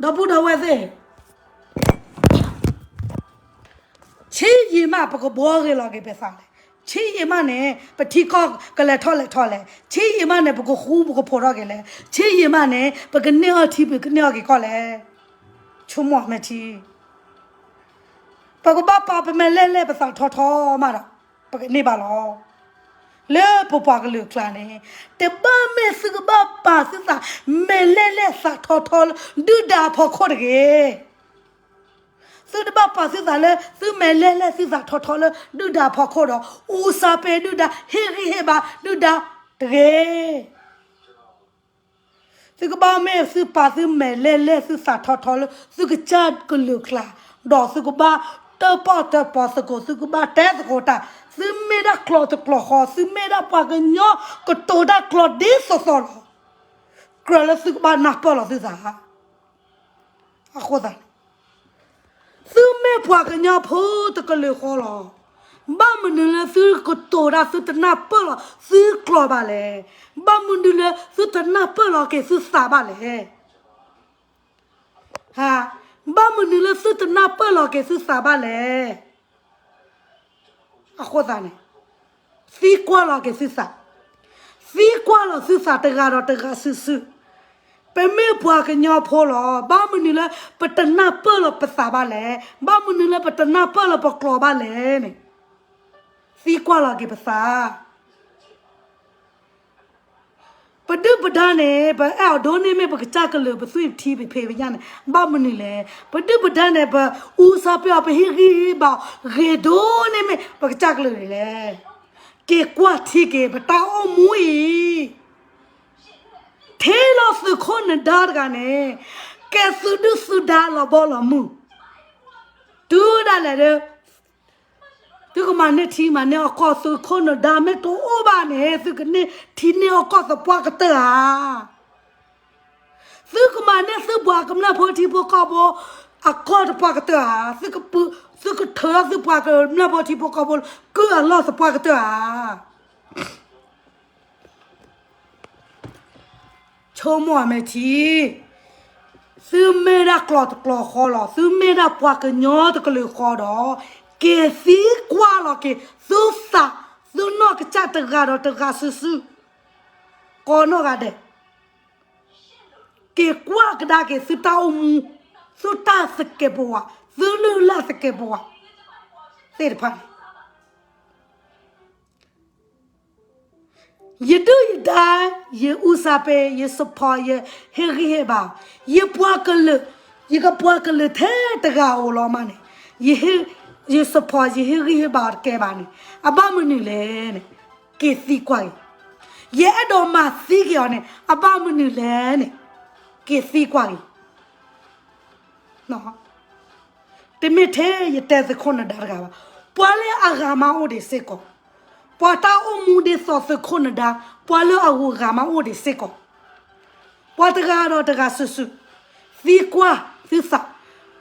ဒီပုၢ်ဒီဝဲၢ်သ့ၣ်, ဆံးယံာ်မး ပကဘှီဂ့ၤလီၤက့ၤပသးလဲၣ်, ဆံးယံာ်မးန့ၣ် ပထံကီၢ်ကလဲၤထီၣ်လဲၤထီလဲၣ်, ဆံးယံာ်မးန့ၣ် ပကဃူပကဖိးထီၣ်က့ၤလဲၣ်, ဆံးယံာ်မးန့ၣ် ပကန့ၢ်အီၣ်ထံ ပကန့ၢ်အီၣ်က့ၤကီၢ်လဲၣ်, ဆိကမိၣ်အမဲာ်ထံ ပကဘၣ်ပာ်ပမဲာ်လဲၢ်လဲၢ်ပသးထီထီမးဒီး ပကန့ၢ်ဘၣ်လီၤ. လၢပပှၤကလုာ်အကျါန့ၣ် တဘၣ်မ့ၢ်သုကဘၣ်ပာ်သုသးမဲာ်လဲၢ်လဲၢ်သးထီထီလၢ ဒုၣ်ဒါအဖီခိၣ်တဂ့ၤ. သုတဘၣ်ပာ်သုသးလၢ သုမဲာ်လဲၢ်လဲၢ်သုသးထီထီလၢ ဒုၣ်ဒါအဖီခိၣ်ဒီး အူစၢ်ပဲဒုၣ်ဒါ ဟ့ၣ်ဂံၢ်ဟ့ၣ်ဘါဒုၣ်ဒါတဂ့ၤ. သုကဘၣ်မ့ၢ်သုပာ်သုမဲာ်လဲၢ်လဲၢ်သုသးထီထီလၢ သုကစၢ်ကလုာ်ကျါ, ဒီးသုကဘၣ်တၢၣ်ပီၣ်တၢၣ်ပီသကိး, သုကဘၣ်တဲသကိးတၢ်, သုမ့ၢ်ဒၣ်ကျိာ်တကျိာ်ဃီ, သုမ့ၢ်ဒၣ်ပှၤကညီကတိၤတၢ်ကျိာ်ဒ်သိးသိးလီၤ. ကြၢးလၢသုကဘၣ်နၢ်ပၢၢ်လီၤသုသး အဃိသတးန့ၣ် သုမ့ၢ်ပှၤကညီဖိတကလုာ်ဃီလီၤ. ဘၣ်မနုၤလၢသုကတိၤတၢ် သုတနၢ်ပၢၢ်လီၤသုကျိာ်ဘၣ်လဲၣ်. ဘၣ်မနုၤလၢသုတနၢ်ပၢၢ်လီၤက့ၤသုသးဘၣ်လဲၣ်. ဘၣ်မနုၤလၢသုတနၢ်ပၢၢ်လီၤက့ၤသုသးဘၣ်လဲၣ်. အဃိသတးန့ၣ် သံကွၢ်လီၤက့ၤသုသး, သံကွၢ်လီၤသုသးတဂၤဒီးတဂၤစုာ်စုာ်, ပမ့ၢ်ပှၤကညီဖိလီၤ. ဘၣ်မနုၤလၢပတနၢ်ပၢၢ်လီၤပသးဘၣ်လဲၣ်. ဘၣ်မနုၤလၢပတနၢ်ပၢၢ်လီၤပကျိာ်ဘၣ်လဲၣ်န့ၣ် သံကွၢ်လီၤက့ၤပသး ပဒုၣ်ပဒါန့ၣ် ပအဲၣ်အီၤဒိၣ်န့ၢ်မ့ၢ်ပကစၢ်ကလုာ် ပသွံၣ်ပထံပဖံးပညၣ်န့ၣ် ဘၣ်မနုၤလဲၣ်. ပဒုၣ်ပဒါန့ၣ် ပအူစၢ်ပ့ၤအီၤ ပဟ့ၣ်ဂံၢ်ဟ့ၣ်ဘါအီၤ ဂ့ၤဒိၣ်န့ၢ်မ့ၢ်ပကစၢ်ကလုာ်န့ၣ်လဲၣ်. က့ၤကွၢ်ထံက့ၤ ပတၢ်အိၣ်မူအံၤ ထဲလီၤသုးခိၣ်နဒါတဂၤန့ၣ် ကဲသုးဒုၣ်သုးဒါလီၤဘီလီၤမုၢ် တုၤဒၣ်လဲာ်ဒီး သုကမၤန့ၢ်ထံမၤန့ၢ်အကီၢ် သုးခိၣ်နဒါမ့ၢ်တအိၣ်ဘၣ်န့ၣ် သုကန့ၢ်ထံန့ၢ်အကီၢ်သပှၢ်ကတၢၢ်ဧါ. သုကမၤန့ၢ်သုပှၤကမျၢၢ်ဖိထံဖိကီၢ်ဖိ အကီၢ်သပှၢ်ကတၢၢ်ဧါ. သုကထုးသုပှၤကမျၢၢ်ဖိထံဖိကီၢ်ဖိ ကုၢ်အလီၢ်သပှၢ်ကတၢၢ်ဧါ. ဆိကမိၣ်အမဲာ်ထံ, သုမ့ၢ်ဒၣ်ကျိာ်တကျိာ်ဃီလီၤ. သုမ့ၢ်ဒၣ်ပှၤကညီတကလုာ်ဃီဒီး က့ၤသံကွၢ်လီၤက့ၤ သုသး သုနီၢ်ကစၢ်တဂၤဒီးတဂၤစုာ်စုာ် ကိးနီၢ်ဂၤဒဲး က့ၤကွၢ်ကဒါက့ၤသုတၢ်အိၣ်မူ, သုတၢ်သကဲးပဝး, သုလုၢ်လၢ်သကဲးပဝးသ့ၣ်တဖၣ်န့ၣ် ယဒုၣ်ယဒါ, ယအူစၢ်ပ့ၤ, ယစပီၤ, ယဟ့ၣ်ဂံၢ်ဟ့ၣ်ဘါ, ယပှၤကလုာ်, ယကပှၤကလုာ်ထဲတဂၤဧိၤလီၤမးန့ၣ်, ယဟ့ၣ်, ယစပီၤ, ယဟ့ၣ်ဂံၢ်ဟ့ၣ်ဘါတကဲဘၣ်န့ၣ်, အဘၣ်မနုၤလဲၣ်န့ၣ်, က့ၤသံကွၢ်က့ၤ, ယအဲၣ်ဒိးမၤသံက့ၤအီၤန့ၣ် အဘၣ်မနုၤလဲၣ်န့ၣ်, က့ၤသံကွၢ်က့ၤ တမ့ၢ်ထဲယတဲသုးခိၣ်နဒါတဂၤဘၣ်, ပှၤလၢအဂၤမးအိၣ်ဒံးစ့ၢ်ကီး, ပှၤတၢ်အိၣ်မူဒ်သိးသုးခိၣ်နဒါ, ပှၤလၢအဂၤမးအိၣ်ဒံးစ့ၢ်ကီး, ပှၤတဂၤဒီးတဂၤစုာ်စုာ်, သံကွၢ်သုသး,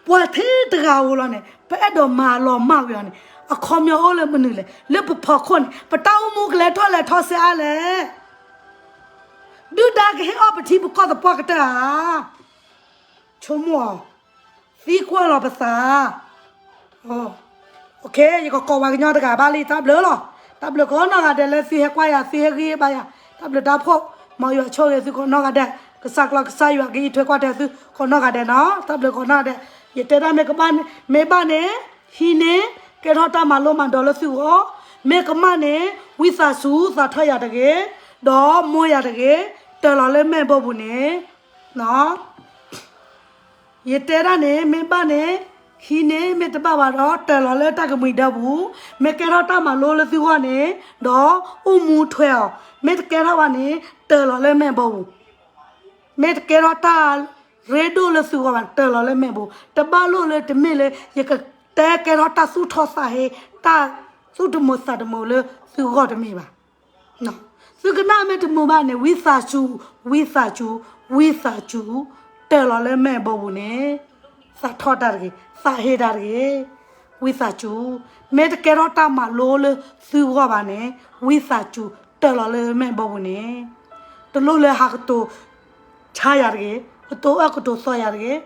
ပှၤထဲတဂၤဧိၤလီၤန့ၣ် ပအဲၣ်ဒိးမၤလီၤမၢ်ဝဲအီၤန့ၣ် အခီပညီအိၣ်လၢမနုၤလဲၣ်, လၢပဖီခိၣ်န့ၣ် ပတၢ်အိၣ်မူကလဲၤထီၣ်လဲၤထီစ့ၢ်အါလဲၣ်, ဒုၣ်ဒါကဟ့ၣ်အီၣ်ပထံပကီၢ်သပှၢ်ကတၢၢ်ဧါ. ဆိကမိၣ်အီၤ, သံကွၢ်လီၤပသး, ယကကိးပှၤကညီတဂၤဘၣ်လံ, တၢ်ဘျုးလီၤ, တၢ်ဘျုးကိးနီၢ်ဂၤဒဲးလၢသုဟဲကွၢ်ယၤ သုဟ့ၣ်ဂံၢ်ဟ့ၣ်ဘါယၤ, တၢ်ဘျုးတၢ်ဖှိၣ်, မ်ယွၤဆိၣ်ဂ့ၤသုကိးနီၢ်ဂၤဒဲး, ကစၢ်ကျီကစၢ်ယွၤကအံးထွဲကွၢ်ထွဲသုကိးနီၢ်ဂၤဒဲးနီၤ, တၢ်ဘျုးကိးနီၢ်ဂၤဒဲး, ယတဲတၢ်မ့ၢ်ကဘၣ်, မ့ၢ်ဘၣ်န့ၣ်, ဟံးန့ၢ်, ကဲထီၣ်တၢ်မၤလိမၤဒိးလၢသုဂီၢ်, မ့ၢ်ကမၣ်န့ၣ် ဝံသးစူၤသးထီၣ်ယၤတဂ့ၤ, ဒီးမိၢ်ယၤတဂ့ၤ, တၢၤလီၤလၢမဲာ်ဘိပူၤန့ၣ်, ယတဲဒၣ်န့ၣ် မ့ၢ်ဘၣ်န့ၣ် ဟံးန့ၢ်, မ့ၢ်တဘၣ်ဘၣ်ဒီး တၢၢ်လီၤလၢတၢ်ကမှံၤဒၢပူၤ, မ့ၢ်ကဲထီၣ်တၢ်မၤလိလၢသုဂီၢ်န့ၣ် ဒီးအိၣ်မူထွဲအီၤ, မ့ၢ်တကဲထီၣ်ဘၣ်န့ၣ် တၢၢ်လီၤလၢမဲာ်ဘီပူၤ, မ့ၢ်တကဲထီၣ်တၢ်ရ့ဒိၣ်လၢသုဂီၢ်ဘၣ်န့ၣ် တၢၢ်လီၤလၢမဲာ်ဘီပူၤ, တဘၣ်လိၣ်လၢတမ့ၢ်လၢ ယကတဲကဲထီၣ်တၢ်သူၣ်ထီၣ်သးဟ့, တၢ်သူၣ်တမုာ်သးတမုာ်လၢသုဂီၢ်တမ့ၢ်ဘၣ်. သုကနၣ်မ့ၢ်တမုာ်ဘၣ်န့ၣ် ဝံသးစူၤ, ဝံသးစူၤ, ဝံသးစူၤ, တၢၢ်လီၤလၢမဲာ်ဘီပူၤန့ၣ် သးထီၣ်တၢ်တဂ့ၤ, သးဟ့တၢ်တဂ့ၤ, ဝံသးစူၤ, မ့ၢ်တကဲထီၣ်တၢ်မၤလိလၢသုဂီၢ်ဘၣ်န့ၣ် ဝံသးစူၤ တၢၢ်လီၤလၢမဲာ်ဘီပူၤန့ၣ်, တလိၣ်လၢဟးကတိၤဆါယၤတဂ့ၤ, ကတိၤအၢကတိၤသီယၤတဂ့ၤ,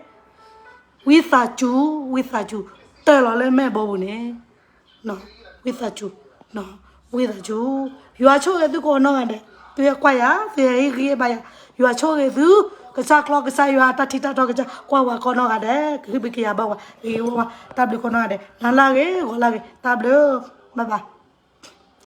ဝံသးစူၤ, ဝံသးစူၤ, တၢၢ်လီၤလၢမဲာ်ဘီပူၤန့ၣ် ဝံသးစူၤ, ဝံသးစူၤ, ယွၤဆိၣ်ဂ့ၤသုကိးနီၢ်ဂၤဒဲး, သုဟဲကွၢ်ယၤ, သုဟဲဟ့ၣ်ဂံၢ်ဟ့ၣ်ဘါယၤ, ယွၤဆိၣ်ဂ့ၤသု, ကစၢ်ကျီကစၢ်ယွၤ တၢ်ထံတၢ်တီကစၢ် ကွၢ်ဝဲကိးနီၢ်ဂၤဒဲး, ကဟုဘံကယၤဘၣ်ဝဲ, ဂ့ၤဝဲဝဲ, တၢ်ဘျုးကိးနီၢ်ဂၤဒဲး, နၤလၢဂ့ၤ, ဂီၤလၢဂ့ၤ, တၢ်ဘျုး, bye bye.